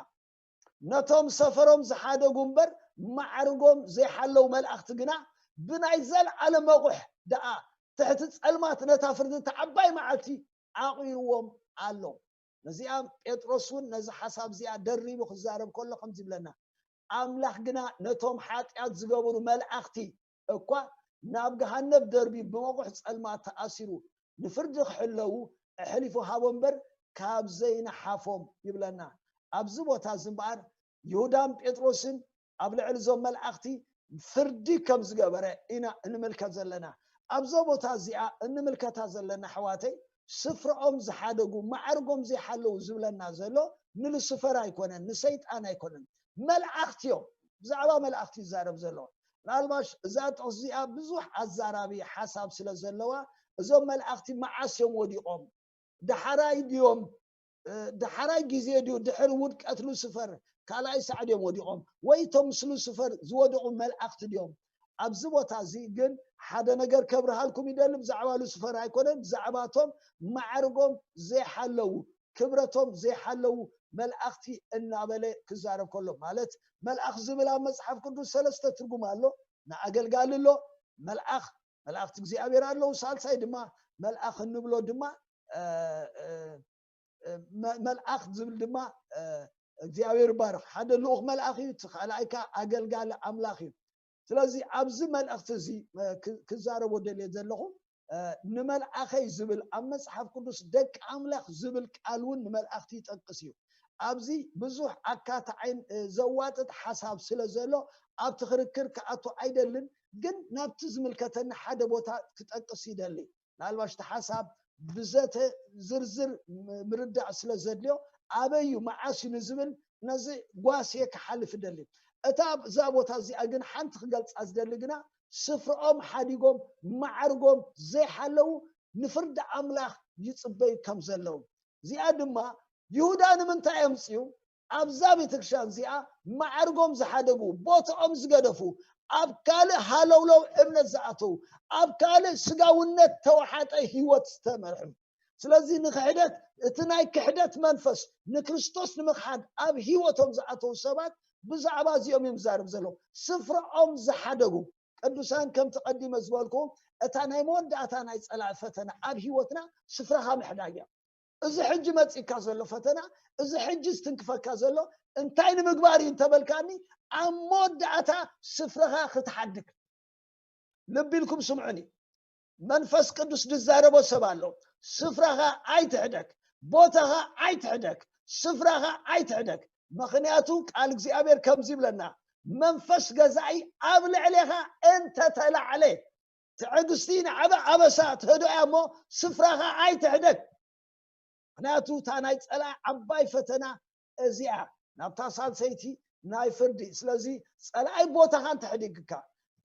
ነቶም ሰፈሮም ዝሓደጉ እምበር ማዕርጎም ዘይሓለው መላእኽቲ ግና ብናይ ዘለዓለም መቑሕ ደኣ ትሕቲ ጸልማት ነታ ፍርዲ እታ ዓባይ መዓልቲ ዓቑርዎም ኣሎ። ነዚኣ ጴጥሮስ እውን ነዚ ሓሳብ እዚኣ ደሪቡ ክዛረብ ከሎ ከምዚ ይብለና፣ ኣምላኽ ግና ነቶም ሓጢኣት ዝገበሩ መላእኽቲ እኳ ናብ ገሃነብ ደርቢ ብመቑሕ ጸልማት ተኣሲሩ ንፍርዲ ክሕለዉ ኣሕሊፉ ሃቦ እምበር ካብ ዘይነሓፎም ይብለና። ኣብዚ ቦታ እዚ እምበኣር ይሁዳን ጴጥሮስን ኣብ ልዕሊ እዞም መላእኽቲ ፍርዲ ከም ዝገበረ ኢና እንምልከት ዘለና። ኣብዞ ቦታ እዚኣ እንምልከታ ዘለና ኣሕዋተይ ስፍርኦም ዝሓደጉ ማዕርጎም ዘይሓለዉ ዝብለና ዘሎ ንሉስፈር ኣይኮነን፣ ንሰይጣን ኣይኮነን፣ መላእኽቲ እዮም። ብዛዕባ መላእኽቲ ይዛረብ ዘሎ። ምናልባሽ እዛ ጥቕስ እዚኣ ብዙሕ ኣዛራቢ ሓሳብ ስለ ዘለዋ እዞም መላእኽቲ መዓስ እዮም ወዲቖም? ዳሕራይ ድዮም ዳሕራይ ግዜ ድዩ ድሕሪ ውድቀት ሉስፈር ካልኣይ ሳዕ ድዮም ወዲቖም? ወይ እቶም ምስ ሉስፈር ዝወደቑ መላእኽቲ ድዮም? ኣብዚ ቦታ እዚ ግን ሓደ ነገር ከብርሃልኩም ይደሊ። ብዛዕባ ሉስፈር ኣይኮነን፣ ብዛዕባ እቶም ማዕርጎም ዘይሓለዉ፣ ክብረቶም ዘይሓለዉ መላእኽቲ እናበለ ክዛረብ ከሎ፣ ማለት መልኣኽ ዝብል ኣብ መጽሓፍ ቅዱስ ሰለስተ ትርጉም ኣሎ። ንኣገልጋሊ ኣሎ፣ መልኣኽ መላእኽቲ እግዚኣብሔር ኣለዉ። ሳልሳይ ድማ መልኣኽ እንብሎ ድማ መልኣኽ ዝብል ድማ እግዚኣብሔር ይባረኽ። ሓደ ልኡኽ መልኣኽ እዩ፣ እቲ ካልኣይ ከዓ ኣገልጋሊ ኣምላኽ እዩ። ስለዚ ኣብዚ መልእኽቲ እዚ ክዛረቦ ደልየ ዘለኹ ንመልኣኸይ ዝብል ኣብ መፅሓፍ ቅዱስ ደቂ ኣምላኽ ዝብል ቃል እውን ንመልኣኽቲ ይጠቅስ እዩ። ኣብዚ ብዙሕ ኣካታዓይን ዘዋጥጥ ሓሳብ ስለ ዘሎ ኣብቲ ክርክር ክኣቱ ኣይደልን፣ ግን ናብቲ ዝምልከተኒ ሓደ ቦታ ክጠቅስ ይደሊ። ምናልባሽ እቲ ሓሳብ ብዘተ ዝርዝር ምርዳእ ስለ ዘድልዮ ኣበይ እዩ መዓስ እዩ ንዝብል ነዚ ጓስየ ክሓልፍ እደሊ። እታ እዛ ቦታ እዚኣ ግን ሓንቲ ክገልፃ ዝደሊ ግና ስፍርኦም ሓዲጎም ማዕርጎም ዘይሓለዉ ንፍርዲ ኣምላኽ ይፅበዩ ከም ዘለዉ፣ እዚኣ ድማ ይሁዳ ንምንታይ ኣምፅኡ? ኣብዛ ቤተክርስትያን እዚኣ ማዕርጎም ዝሓደጉ፣ ቦታኦም ዝገደፉ፣ ኣብ ካልእ ሃለውለው እምነት ዝኣተዉ፣ ኣብ ካልእ ስጋውነት ተዋሓጠ ህይወት ዝተመርሑ። ስለዚ ንክሕደት፣ እቲ ናይ ክሕደት መንፈስ ንክርስቶስ ንምኽሓድ ኣብ ህይወቶም ዝኣተዉ ሰባት ብዛዕባ እዚኦም እዮም ዝዛረብ ዘሎ። ስፍራኦም ዝሓደጉ ቅዱሳን፣ ከምቲ ቀዲመ ዝበልኩ፣ እታ ናይ መወዳእታ ናይ ጸላኢ ፈተና ኣብ ህይወትና ስፍራኻ ምሕዳግ እያ። እዚ ሕጂ መጺካ ዘሎ ፈተና፣ እዚ ሕጂ ዝትንክፈካ ዘሎ እንታይ ንምግባር እዩ እንተበልካኒ፣ ኣብ መወዳእታ ስፍራኻ ክትሓድግ። ልቢ ኢልኩም ስምዑኒ። መንፈስ ቅዱስ ዝዛረቦ ሰብ ኣሎ። ስፍራኻ ኣይትሕደግ፣ ቦታኻ ኣይትሕደግ፣ ስፍራኻ ኣይትሕደግ። ምኽንያቱ ቃል እግዚኣብሔር ከምዚ ይብለና፣ መንፈስ ገዛኢ ኣብ ልዕሌኻ እንተተላዕለ፣ ትዕግስቲ ንዓበ ኣበሳ ትህዶ እያ እሞ፣ ስፍራኻ ኣይትሕደግ። ምኽንያቱ እታ ናይ ጸላኢ ዓባይ ፈተና እዚኣ፣ ናብታ ሳልሰይቲ ናይ ፍርዲ። ስለዚ ጸላኢ ቦታኻ እንተሕዲግካ፣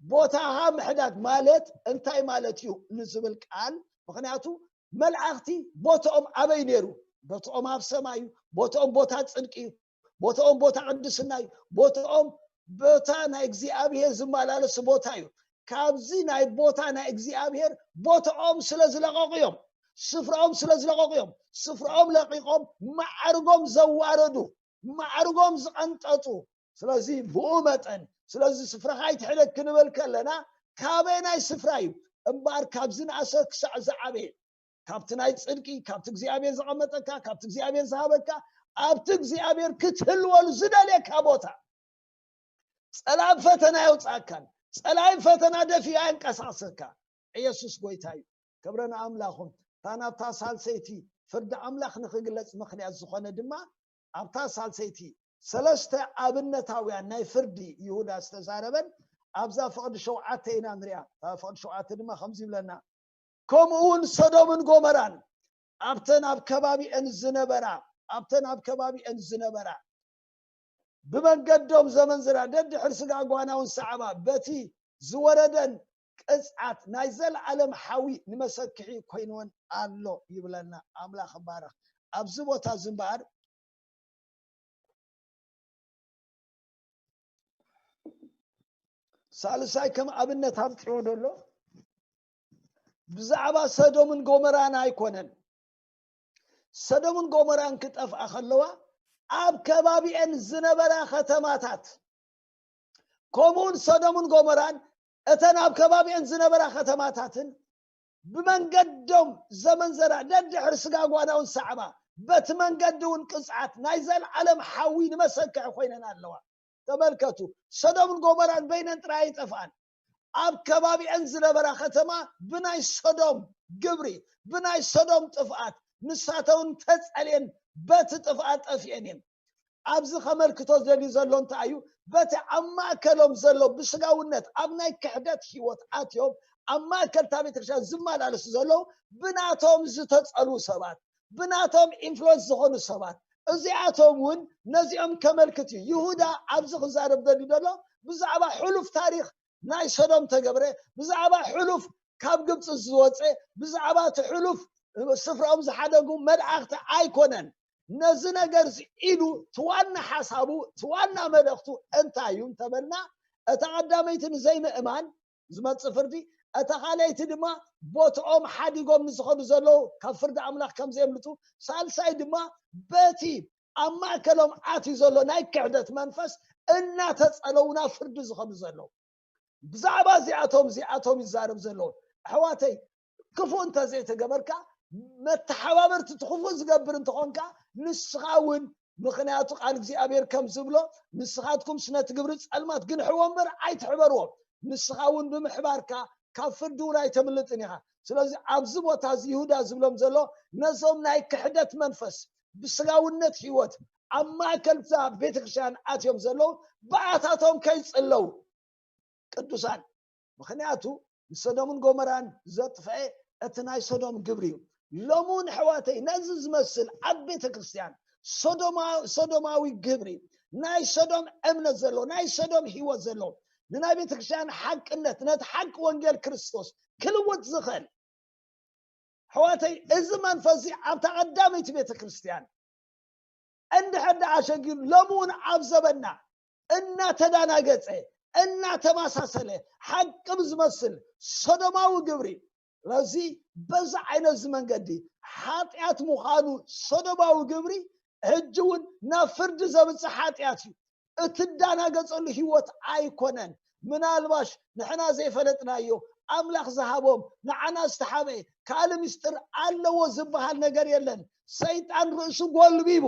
ቦታኻ ምሕዳግ ማለት እንታይ ማለት እዩ ንዝብል ቃል፣ ምኽንያቱ መላእኽቲ ቦታኦም ኣበይ ነይሩ? ቦታኦም ኣብ ሰማይ እዩ። ቦታኦም ቦታ ጽድቂ እዩ። ቦታኦም ቦታ ቅድስና እዩ። ቦታኦም ቦታ ናይ እግዚኣብሔር ዝመላለሱ ቦታ እዩ። ካብዚ ናይ ቦታ ናይ እግዚኣብሔር ቦታኦም ስለ ዝለቐቑ እዮም። ስፍራኦም ስለ ዝለቐቑ እዮም። ስፍራኦም ለቒቖም ማዕርጎም ዘዋረዱ፣ ማዕርጎም ዝቐንጠጡ። ስለዚ ብኡ መጠን፣ ስለዚ ስፍራኻ ኣይትሕደግ ክንብል ከለና ካበይ ናይ ስፍራ እዩ እምበኣር፣ ካብ ዝነኣሰ ክሳዕ ዝዓበየ፣ ካብቲ ናይ ጽድቂ፣ ካብቲ እግዚኣብሔር ዘቐመጠካ፣ ካብቲ እግዚኣብሔር ዝሃበካ፣ ኣብቲ እግዚኣብሔር ክትህልወሉ ዝደልየካ ቦታ። ጸላኢ ፈተና የውጻእካን፣ ጸላኢ ፈተና ደፊኡ ኣየንቀሳቕሰካ። ኢየሱስ ጎይታ እዩ። ክብረ ንኣምላኹም። እታ ናብታ ሳልሰይቲ ፍርዲ ኣምላኽ ንኽግለጽ ምኽንያት ዝኾነ ድማ፣ ኣብታ ሳልሰይቲ ሰለስተ ኣብነታውያን ናይ ፍርዲ ይሁዳ ዝተዛረበን ኣብዛ ፍቕዲ ሸውዓተ ኢና ንሪኣ። እታ ፍቕዲ ሸውዓተ ድማ ከምዚ ይብለና፣ ከምኡ እውን ሰዶምን ጎመራን ኣብተን ኣብ ከባቢአን ዝነበራ፣ ኣብተን ኣብ ከባቢአን ዝነበራ ብመንገዶም ዘመንዝራ ደድሕር ስጋ ጓናውን ሰዓባ በቲ ዝወረደን ቅጽዓት ናይ ዘለዓለም ሓዊ ንመሰክሒ ኮይንወን ኣሎ ይብለና። ኣምላኽ ይባረኽ። ኣብዚ ቦታ እዚ እምበኣር ሳልሳይ ከም ኣብነት ኣምፅኦ ዘሎ ብዛዕባ ሰዶምን ጎመራን ኣይኮነን። ሰዶምን ጎመራን ክጠፍኣ ከለዋ ኣብ ከባቢኤን ዝነበራ ከተማታት፣ ከምኡውን ሰዶምን ጎመራን እተን ኣብ ከባቢኤን ዝነበራ ከተማታትን ብመንገዶም ዘመንዘራ ደድሕር ስጋ ጓናውን ሰዓባ በቲ መንገዲ እውን ቅፅዓት ናይ ዘለዓለም ሓዊ ንመሰክሒ ኮይነን ኣለዋ። ተመልከቱ፣ ሰዶምን ጎመራን በይነን ጥራይ ኣይጠፍኣን። ኣብ ከባቢኤን ዝነበራ ከተማ ብናይ ሰዶም ግብሪ፣ ብናይ ሰዶም ጥፍኣት ንሳተውን ተጸልየን በቲ ጥፍኣት ጠፊኤን እየን። ኣብዚ ከመልክቶ ዝደልዩ ዘሎ እንታይ እዩ? በቲ ኣብ ማእከሎም ዘሎ ብስጋውነት ኣብ ናይ ክሕደት ህይወት ኣትዮም ኣብ ማእከል እታ ቤተክርስትያን ዝመላለሱ ዘለዉ ብናቶም ዝተጸልዉ ሰባት፣ ብናቶም ኢንፍሉወንስ ዝኾኑ ሰባት፣ እዚኣቶም እውን ነዚኦም ከመልክት እዩ። ይሁዳ ኣብዚ ክዛረብ ደልዩ ዘሎ ብዛዕባ ሕሉፍ ታሪኽ ናይ ሰዶም ተገብረ፣ ብዛዕባ ሕሉፍ ካብ ግብፂ ዝወፀ፣ ብዛዕባ እቲ ሕሉፍ ስፍራኦም ዝሓደጉ መላእኽቲ ኣይኮነን። ነዚ ነገር እዚ ኢሉ እቲ ዋና ሓሳቡ፣ እቲ ዋና መልእኽቱ እንታይ እዩ እንተበልና፣ እታ ቀዳመይቲ ንዘይምእማን ዝመፅእ ፍርዲ፣ እታ ካልኣይቲ ድማ ቦትኦም ሓዲጎም ንዝኸዱ ዘለዉ ካብ ፍርዲ ኣምላኽ ከም ዘየምልጡ፣ ሳልሳይ ድማ በቲ ኣብ ማእከሎም ኣትዩ ዘሎ ናይ ክሕደት መንፈስ እናተጸለዉ ናብ ፍርዲ ዝኸዱ ዘለዉ። ብዛዕባ እዚኣቶም፣ እዚኣቶም ይዛረብ ዘለዉ። ኣሕዋተይ፣ ክፉእ እንተዘይተገበርካ፣ መተሓባበርቲ እቲ ክፉእ ዝገብር እንተኾንካ፣ ንስኻ እውን፣ ምኽንያቱ ቃል እግዚኣብሔር ከም ዝብሎ፣ "ንስኻትኩምስ ነቲ ግብሪ ጸልማት ግንሕዎ እምበር ኣይትሕበርዎ። ንስኻ እውን ብምሕባርካ ካብ ፍርዲ እውን ኣይተምልጥን ኢኻ።" ስለዚ ኣብዚ ቦታ እዚ ይሁዳ ዝብሎም ዘሎ፣ ነዞም ናይ ክሕደት መንፈስ፣ ብስጋውነት ህይወት ኣብ ማእከል እዛ ቤተክርስትያን ኣትዮም ዘለዉ፣ ብኣታቶም ከይጽለዉ ቅዱሳን። ምኽንያቱ ንሰዶምን ጎመራን ዘጥፍአ እቲ ናይ ሰዶም ግብሪ እዩ። ሎሚ እውን ኣሕዋተይ ነዚ ዝመስል ኣብ ቤተክርስትያን ሶዶማ-፣ ሶዶማዊ ግብሪ፣ ናይ ሰዶም እምነት ዘለዎ፣ ናይ ሰዶም ህይወት ዘለዎ፣ ንናይ ቤተክርስትያን ሓቅነት፣ ነቲ ሓቂ ወንጌል ክርስቶስ ክልውጥ ዝኽእል ኣሕዋተይ፣ እዚ መንፈስ እዚ ኣብታ ቀዳመይቲ ቤተክርስትያን እንድሕር ደኣ ኣሸጊሩ ሎሚ እውን ኣብ ዘበና እናተዳናገጸ እናተማሳሰለ ሓቂ ብዝመስል ሶዶማዊ ግብሪ፣ ስለዚ በዚ ዓይነት እዚ መንገዲ ሓጢኣት ምዃኑ ሶዶማዊ ግብሪ ሕጂ እውን ናብ ፍርዲ ዘብጽሕ ሓጢኣት እዩ። እትዳናገጸሉ ህይወት ኣይኮነን። ምናልባሽ ንሕና ዘይፈለጥናዮ ኣምላኽ ዝሃቦም ንዓና ዝተሓበ ካልእ ምስጢር ኣለዎ ዝበሃል ነገር የለን። ሰይጣን ርእሱ ጎልቢቡ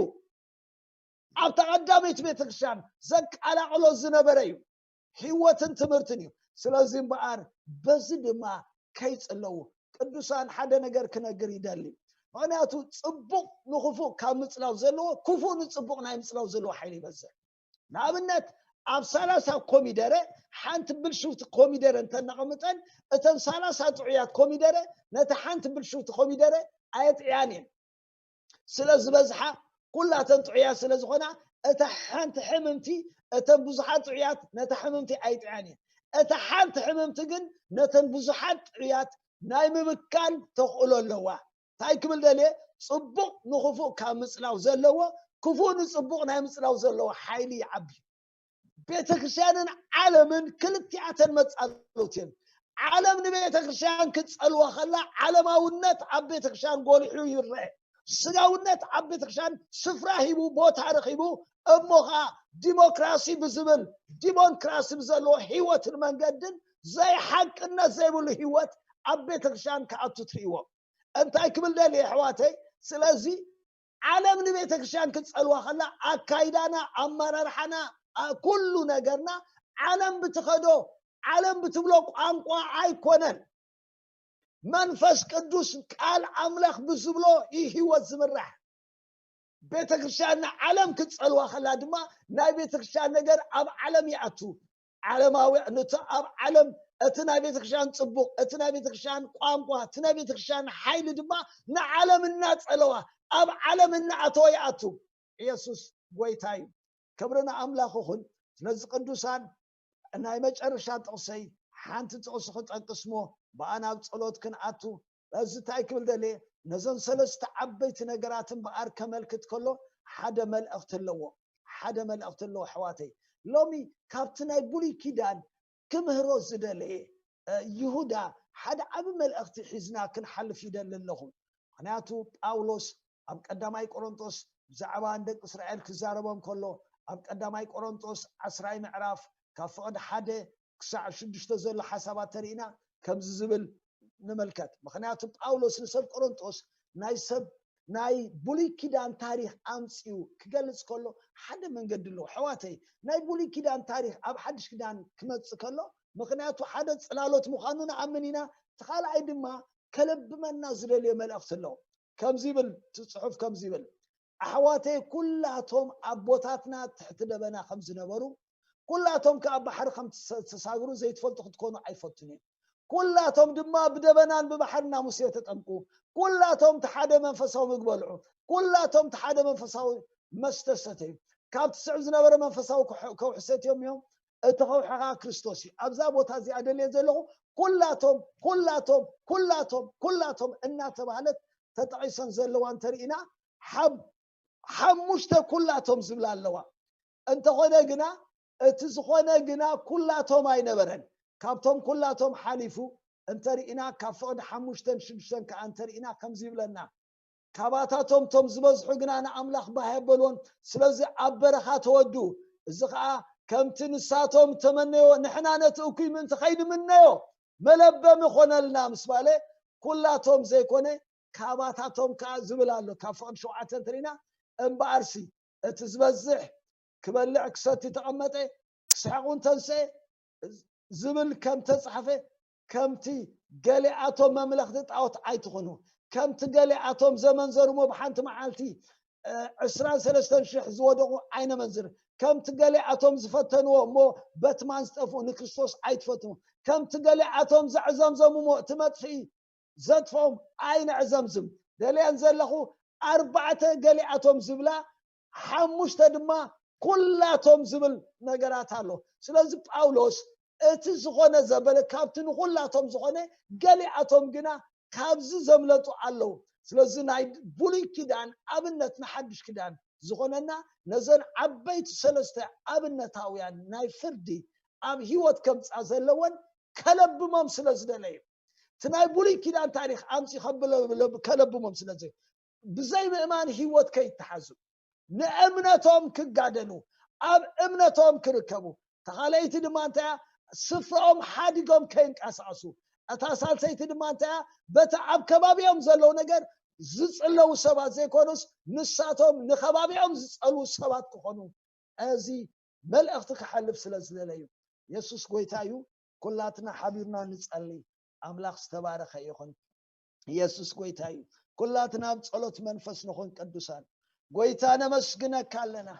ኣብታ ቀዳመይቲ ቤተክርስትያን ዘቀላቕሎ ዝነበረ እዩ። ህይወትን ትምህርትን እዩ። ስለዚ እምበኣር በዚ ድማ ከይጽለዉ ቅዱሳን ሓደ ነገር ክነግር ይደሊ። ምክንያቱ ጽቡቕ ንክፉእ ካብ ምጽላው ዘለዎ ክፉእ ንጽቡቕ ናይ ምጽላው ዘለዎ ሓይሊ ይበዝሕ። ንኣብነት ኣብ ሰላሳ ኮሚደረ ሓንቲ ብልሽውቲ ኮሚደረ እንተነቐምጠን እተን ሰላሳ ጥዑያት ኮሚደረ ነቲ ሓንቲ ብልሽውቲ ኮሚደረ ኣየጥዕያን እየን። ስለ ዝበዝሓ ኩላተን ጥዑያት ስለ ዝኾና እታ ሓንቲ ሕምምቲ እተን ብዙሓት ጥዑያት ነታ ሕምምቲ ኣይጥዕያን እየን። እታ ሓንቲ ሕምምቲ ግን ነተን ብዙሓት ጥዑያት ናይ ምምካን ተኽእሎ ኣለዋ። እንታይ ክብል ደልየ? ጽቡቕ ንኽፉእ ካብ ምጽላው ዘለዎ ክፉእ ንጽቡቕ ናይ ምጽላው ዘለዎ ሓይሊ ይዓቢ። ቤተክርስትያንን ዓለምን ክልቲኣተን መጻሉት እየን። ዓለም ንቤተክርስትያን ክትጸልዋ ከላ ዓለማውነት ኣብ ቤተክርስትያን ጎሊሑ ይረአ። ስጋውነት ኣብ ቤተክርስትያን ስፍራ ሂቡ ቦታ ረኺቡ እሞ ኸዓ ዲሞክራሲ ብዝብል ዲሞክራሲ ብዘለዎ ህይወትን መንገድን ዘይሓቅነት ዘይብሉ ህይወት ኣብ ቤተክርስትያን ክኣቱ ትርእይዎ። እንታይ ክብል ደልየ ኣሕዋተይ? ስለዚ ዓለም ንቤተ ክርስቲያን ክትጸልዋ ከላ ኣካይዳና ኣመራርሓና ኩሉ ነገርና ዓለም ብትኸዶ ዓለም ብትብሎ ቋንቋ ኣይኮነን። መንፈስ ቅዱስ ቃል ኣምላኽ ብዝብሎ እዩ ህይወት ዝምራሕ። ቤተ ክርስቲያን ንዓለም ክትጸልዋ ከላ ድማ ናይ ቤተ ክርስቲያን ነገር ኣብ ዓለም ይኣቱ። ዓለማዊ ነቲ ኣብ ዓለም እቲ ናይ ቤተክርስትያን ጽቡቕ እቲ ናይ ቤተክርስትያን ቋንቋ እቲ ናይ ቤተክርስትያን ሓይሊ ድማ ንዓለም እናጸለዋ ኣብ ዓለም እናኣተወ ይኣቱ። ኢየሱስ ጎይታ እዩ። ክብሪ ንኣምላኽ ይኹን። ስለዚ ቅዱሳን ናይ መጨረሻ ጥቕሰይ ሓንቲ ጥቕሲ ክጠቅስ ሞ ብኣ ናብ ጸሎት ክንኣቱ በዚ እንታይ ክብል ደልየ ነዞን ሰለስተ ዓበይቲ ነገራት እምበኣር ከመልክት ከሎ ሓደ መልእኽቲ ኣለዎ። ሓደ መልእኽቲ ኣለዎ ኣሕዋተይ። ሎሚ ካብቲ ናይ ብሉይ ኪዳን ክምህሮ ዝደለየ ይሁዳ ሓደ ዓቢ መልእኽቲ ሒዝና ክንሓልፍ ይደሊ ኣለኹ። ምክንያቱ ጳውሎስ ኣብ ቀዳማይ ቆሮንጦስ ብዛዕባ ንደቂ እስራኤል ክዛረቦም ከሎ ኣብ ቀዳማይ ቆሮንጦስ ዓስራይ ምዕራፍ ካብ ፍቕዲ ሓደ ክሳዕ ሽዱሽተ ዘሎ ሓሳባት ተሪእና ከምዚ ዝብል ንምልከት። ምክንያቱ ጳውሎስ ንሰብ ቆሮንጦስ ናይ ሰብ ናይ ብሉይ ኪዳን ታሪኽ ኣምፅኡ ክገልፅ ከሎ ሓደ መንገዲ ኣለዎ። ኣሕዋተይ ናይ ብሉይ ኪዳን ታሪኽ ኣብ ሓድሽ ኪዳን ክመፅእ ከሎ ምክንያቱ ሓደ ፅላሎት ምዃኑ ንኣምን ኢና። እቲ ካልኣይ ድማ ከለብመና ዝደልዮ መልእኽቲ ኣለዎ። ከምዚ ይብል እቲ ፅሑፍ ከምዚ ይብል ኣሕዋተይ ኩላቶም ኣቦታትና ትሕቲ ደበና ከም ዝነበሩ ኩላቶም ከኣ ባሕሪ ከም ተሳግሩ ዘይትፈልጡ ክትኮኑ ኣይፈቱን እዩ። ኩላቶም ድማ ብደበናን ብባሕርን ናብ ሙሴ ተጠምቁ። ኩላቶም እቲ ሓደ መንፈሳዊ ምግቢ በልዑ። ኩላቶም እቲ ሓደ መንፈሳዊ መስተ ሰተዩ። ካብቲ ስዕብ ዝነበረ መንፈሳዊ ከውሒ ሰትዮም እዮም። እቲ ከውሒ ከዓ ክርስቶስ እዩ። ኣብዛ ቦታ እዚኣ ደልየ ዘለኹ ኩላቶም ኩላቶም ኩላቶም ኩላቶም እናተባህለት ተጠቒሰን ዘለዋ እንተርኢና ሓሙሽተ ኩላቶም ዝብላ ኣለዋ። እንተኾነ ግና እቲ ዝኾነ ግና ኩላቶም ኣይነበረን። ካብቶም ኩላቶም ሓሊፉ እንተርኢና ካብ ፍቕዲ ሓሙሽተን ሽዱሽተን ከዓ እንተርኢና ከምዚ ይብለና ካባታቶም ቶም ዝበዝሑ ግና ንኣምላኽ ባህ የበልዎን ስለዚ ኣብ በረኻ ተወዱ። እዚ ከዓ ከምቲ ንሳቶም ተመነዮ ንሕና ነቲ እኩይ ምእንቲ ከይንምነዮ መለበሚ ኾነልና ምስ ባለ ኩላቶም ዘይኮነ ካባታቶም ከዓ ዝብል ኣሎ። ካብ ፍቕዲ ሸውዓተ እንተሪና እምበኣርሲ እቲ ዝበዝሕ ክበልዕ ክሰቲ ተቐመጠ ክስሕቑ እንተንስአ ዝብል ከም ተጻሕፈ ከምቲ ገሊኣቶም መምለኽቲ ጣዖት ኣይትኹኑ ከምቲ ገሊኣቶም ዘመንዘሩሞ ብሓንቲ መዓልቲ ዕስራን ሰለስተን ሽሕ ዝወደቑ ኣይነመንዝር ከምቲ ገሊኣቶም ዝፈተንዎ እሞ በትማን ዝጠፍኡ ንክርስቶስ ኣይትፈትኑ ከምቲ ገሊኣቶም ዘዕዘምዘሙሞ እቲ መጥፍኢ ዘጥፍኦም ኣይነዕዘምዝም ደልየን ዘለኹ ኣርባዕተ ገሊኣቶም ዝብላ ሓሙሽተ ድማ ኩላቶም ዝብል ነገራት ኣሎ። ስለዚ ጳውሎስ እቲ ዝኾነ ዘበለ ካብቲ ንኹላቶም ዝኾነ ገሊኣቶም ግና ካብዚ ዘምለጡ ኣለዉ። ስለዚ ናይ ብሉይ ኪዳን ኣብነት ንሓድሽ ኪዳን ዝኾነና ነዘን ዓበይቲ ሰለስተ ኣብነታውያን ናይ ፍርዲ ኣብ ህይወት ከምጻ ዘለወን ከለብሞም ስለ ዝደለዩ፣ እቲ ናይ ብሉይ ኪዳን ታሪኽ ኣምጺ ከብለ-፣ ከለብሞም ስለ ዘ-፣ ብዘይ ምእማን ህይወት ከይተሓዙ፣ ንእምነቶም ክጋደሉ፣ ኣብ እምነቶም ክርከቡ፣ ተኻለይቲ ድማ እንታይ እያ? ስፍራኦም ሓዲጎም ከይንቀሳቀሱ። እታ ሳልሰይቲ ድማ እንታይ እያ? በቲ ኣብ ከባቢኦም ዘለዉ ነገር ዝጽለዉ ሰባት ዘይኮኑስ፣ ንሳቶም ንከባቢኦም ዝጸልዉ ሰባት ክኾኑ፣ እዚ መልእኽቲ ክሓልፍ ስለ ዝደለዩ። የሱስ ጎይታ እዩ። ኩላትና ሓቢርና ንጸሊ። ኣምላኽ ዝተባረኸ ይኹን። የሱስ ጎይታ እዩ። ኩላትና ኣብ ጸሎት መንፈስ ንኹን ቅዱሳን። ጎይታ ነመስግነካ ኣለና፣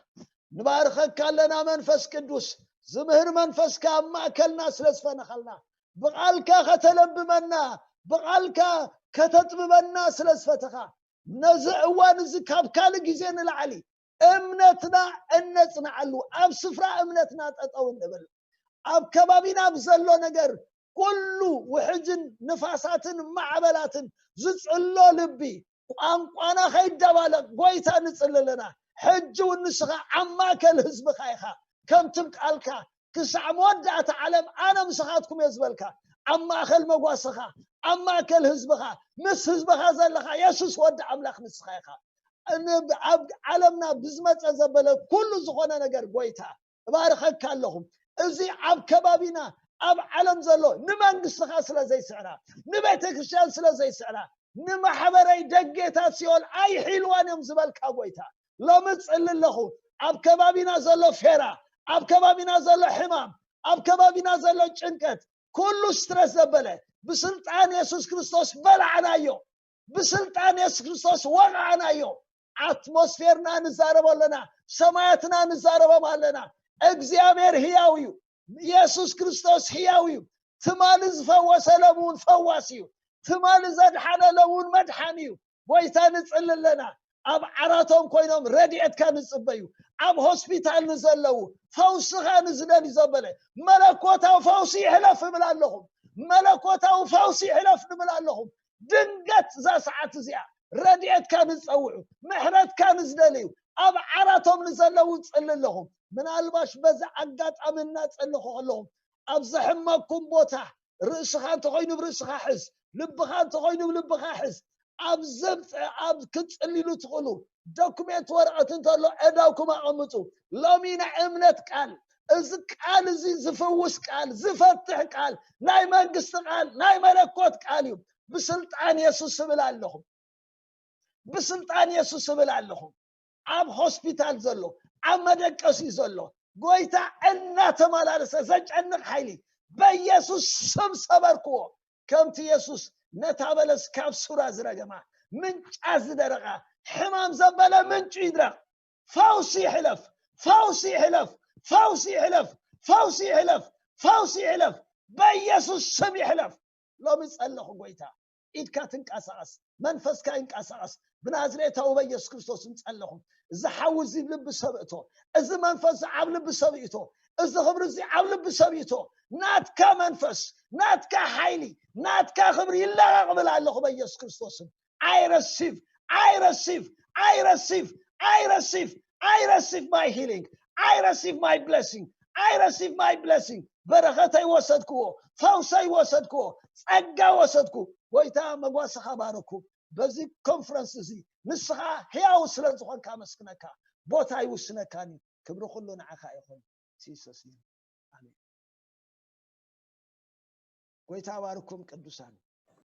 ንባርከካ ኣለና። መንፈስ ቅዱስ ዝምህር መንፈስካ ኣብ ማእከልና ስለ ዝፈነኸልና፣ ብቓልካ ከተለብመና፣ ብቓልካ ከተጥብበና ስለ ዝፈተኻ፣ ነዚ እዋን እዚ ካብ ካልእ ግዜ ንላዕሊ እምነትና እነጽንዓሉ፣ ኣብ ስፍራ እምነትና ጠጠው እንብል። ኣብ ከባቢና ኣብ ዘሎ ነገር ኩሉ ውሕጅን ንፋሳትን ማዕበላትን ዝጽሎ ልቢ፣ ቋንቋና ከይደባለቕ ጎይታ ንጽሊ ኣለና። ሕጂ እውን ንስኻ ኣብ ማእከል ህዝብኻ ኢኻ። ከምቲ ቃልካ ክሳዕ መወዳእታ ዓለም ኣነ ምሳኻትኩም እየ ዝበልካ፣ ኣብ ማእከል መጓሰኻ፣ ኣብ ማእከል ህዝብኻ፣ ምስ ህዝብኻ ዘለኻ የሱስ ወዲ ኣምላኽ ንስኻ ኢኻ። ን-፣ ኣብ ዓለምና ብዝመጸ ዘበለ ኩሉ ዝኾነ ነገር ጎይታ እባርኸካ ኣለኹ። እዚ ኣብ ከባቢና ኣብ ዓለም ዘሎ ንመንግስትኻ ስለ ዘይስዕራ፣ ንቤተ ክርስቲያን ስለ ዘይስዕራ፣ ንማሕበረይ ደጌታት ሲኦል ኣይሒልዋን እዮም ዝበልካ ጎይታ፣ ሎሚ ጽሊ ኣለኹ። ኣብ ከባቢና ዘሎ ፌራ፣ ኣብ ከባቢና ዘሎ ሕማም፣ ኣብ ከባቢና ዘሎ ጭንቀት፣ ኩሉ ስትረስ ዘበለ ብስልጣን የሱስ ክርስቶስ በላዕናዮ። ብስልጣን የሱስ ክርስቶስ ወቕዓናዮ። ኣትሞስፌርና ንዛረቦ ኣለና፣ ሰማያትና ንዛረቦም ኣለና። እግዚኣብሔር ህያው እዩ። የሱስ ክርስቶስ ህያው እዩ። ትማሊ ዝፈወሰ ሎም እውን ፈዋስ እዩ። ትማሊ ዘድሓነ ሎም እውን መድሓን እዩ። ጎይታ ንጽሊ ኣለና። ኣብ ዓራቶም ኮይኖም ረድኤትካ ንጽበዩ። ኣብ ሆስፒታል ንዘለዉ ፈውስኻ ንዝደልዩ ዘበለ መለኮታዊ ፈውሲ ይሕለፍ እብል ኣለኹም። መለኮታዊ ፈውሲ ይሕለፍ ንብል ኣለኹም። ድንገት እዛ ሰዓት እዚኣ ረድኤትካ ንዝጸውዑ፣ ምሕረትካ ንዝደልዩ፣ ኣብ ዓራቶም ንዘለዉ እጽሊ ኣለኹም። ምናልባሽ በዚ ኣጋጣሚ እናጸለኹ ከለኹም ኣብ ዘሕመኩም ቦታ ርእስኻ እንተኾይኑ ብርእስኻ ሕዝ፣ ልብኻ እንተኾይኑ ብልብኻ ሕዝ። ኣብ ዘምጽ-፣ ኣብ ክትጽልሉ ትኽእሉ ዶኩሜንት ወረቐት እንተሎ ዕዳውኩም ኣቐምጡ። ሎሚ ናይ እምነት ቃል፣ እዚ ቃል እዚ ዝፍውስ ቃል፣ ዝፈትሕ ቃል፣ ናይ መንግስቲ ቃል፣ ናይ መለኮት ቃል እዩ። ብስልጣን የሱስ እብል ኣለኹ። ብስልጣን የሱስ እብል ኣለኹ። ኣብ ሆስፒታል ዘሎ፣ ኣብ መደቀሲ ዘሎ፣ ጎይታ እናተመላለሰ ዘጨንቕ ሓይሊ በኢየሱስ ስም ሰበርክዎ። ከምቲ የሱስ ነታ በለስ ካብ ሱራ ዝረገማ፣ ምንጫ ዝደረቓ፣ ሕማም ዘበለ ምንጩ ይድረቕ። ፈውሲ ይሕለፍ፣ ፈውሲ ይሕለፍ፣ ፈውሲ ይሕለፍ፣ ፈውሲ ይሕለፍ፣ ፈውሲ ይሕለፍ፣ በኢየሱስ ስም ይሕለፍ። ሎሚ ጸለኹ ጎይታ፣ ኢድካ ትንቀሳቐስ፣ መንፈስካ ይንቀሳቐስ። ብናዝሬታዊ በኢየሱስ ክርስቶስ ንጸለኹ። እዚ ሓዊ እዚ ልቢ ሰብ እቶ፣ እዚ መንፈስ እዚ ኣብ ልቢ ሰብ ይእቶ፣ እዚ ክብሪ እዚ ኣብ ልቢ ሰብ ይእቶ። ናትካ መንፈስ፣ ናትካ ሓይሊ፣ ናትካ ክብሪ ይለቐቕ ብል ኣለኹ በኢየሱስ ክርስቶስም። I receive, I receive, I receive, I receive, I receive my healing, I receive my blessing, I receive my blessing። በረኸተይ ወሰድክዎ፣ ፈውሰይ ወሰድክዎ፣ ጸጋ ወሰድኩ። ጎይታ መጓሰኻ ባረኩ። በዚ ኮንፈረንስ እዚ ንስኻ ሕያው ስለ ዝኾንካ ኣመስግነካ። ቦታ ኣይውስነካን እዩ። ክብሪ ኩሉ ንዓኻ ይኹን። ሲሰስ እዩ። ኣሜን። ጎይታ ባርኩም ቅዱሳን።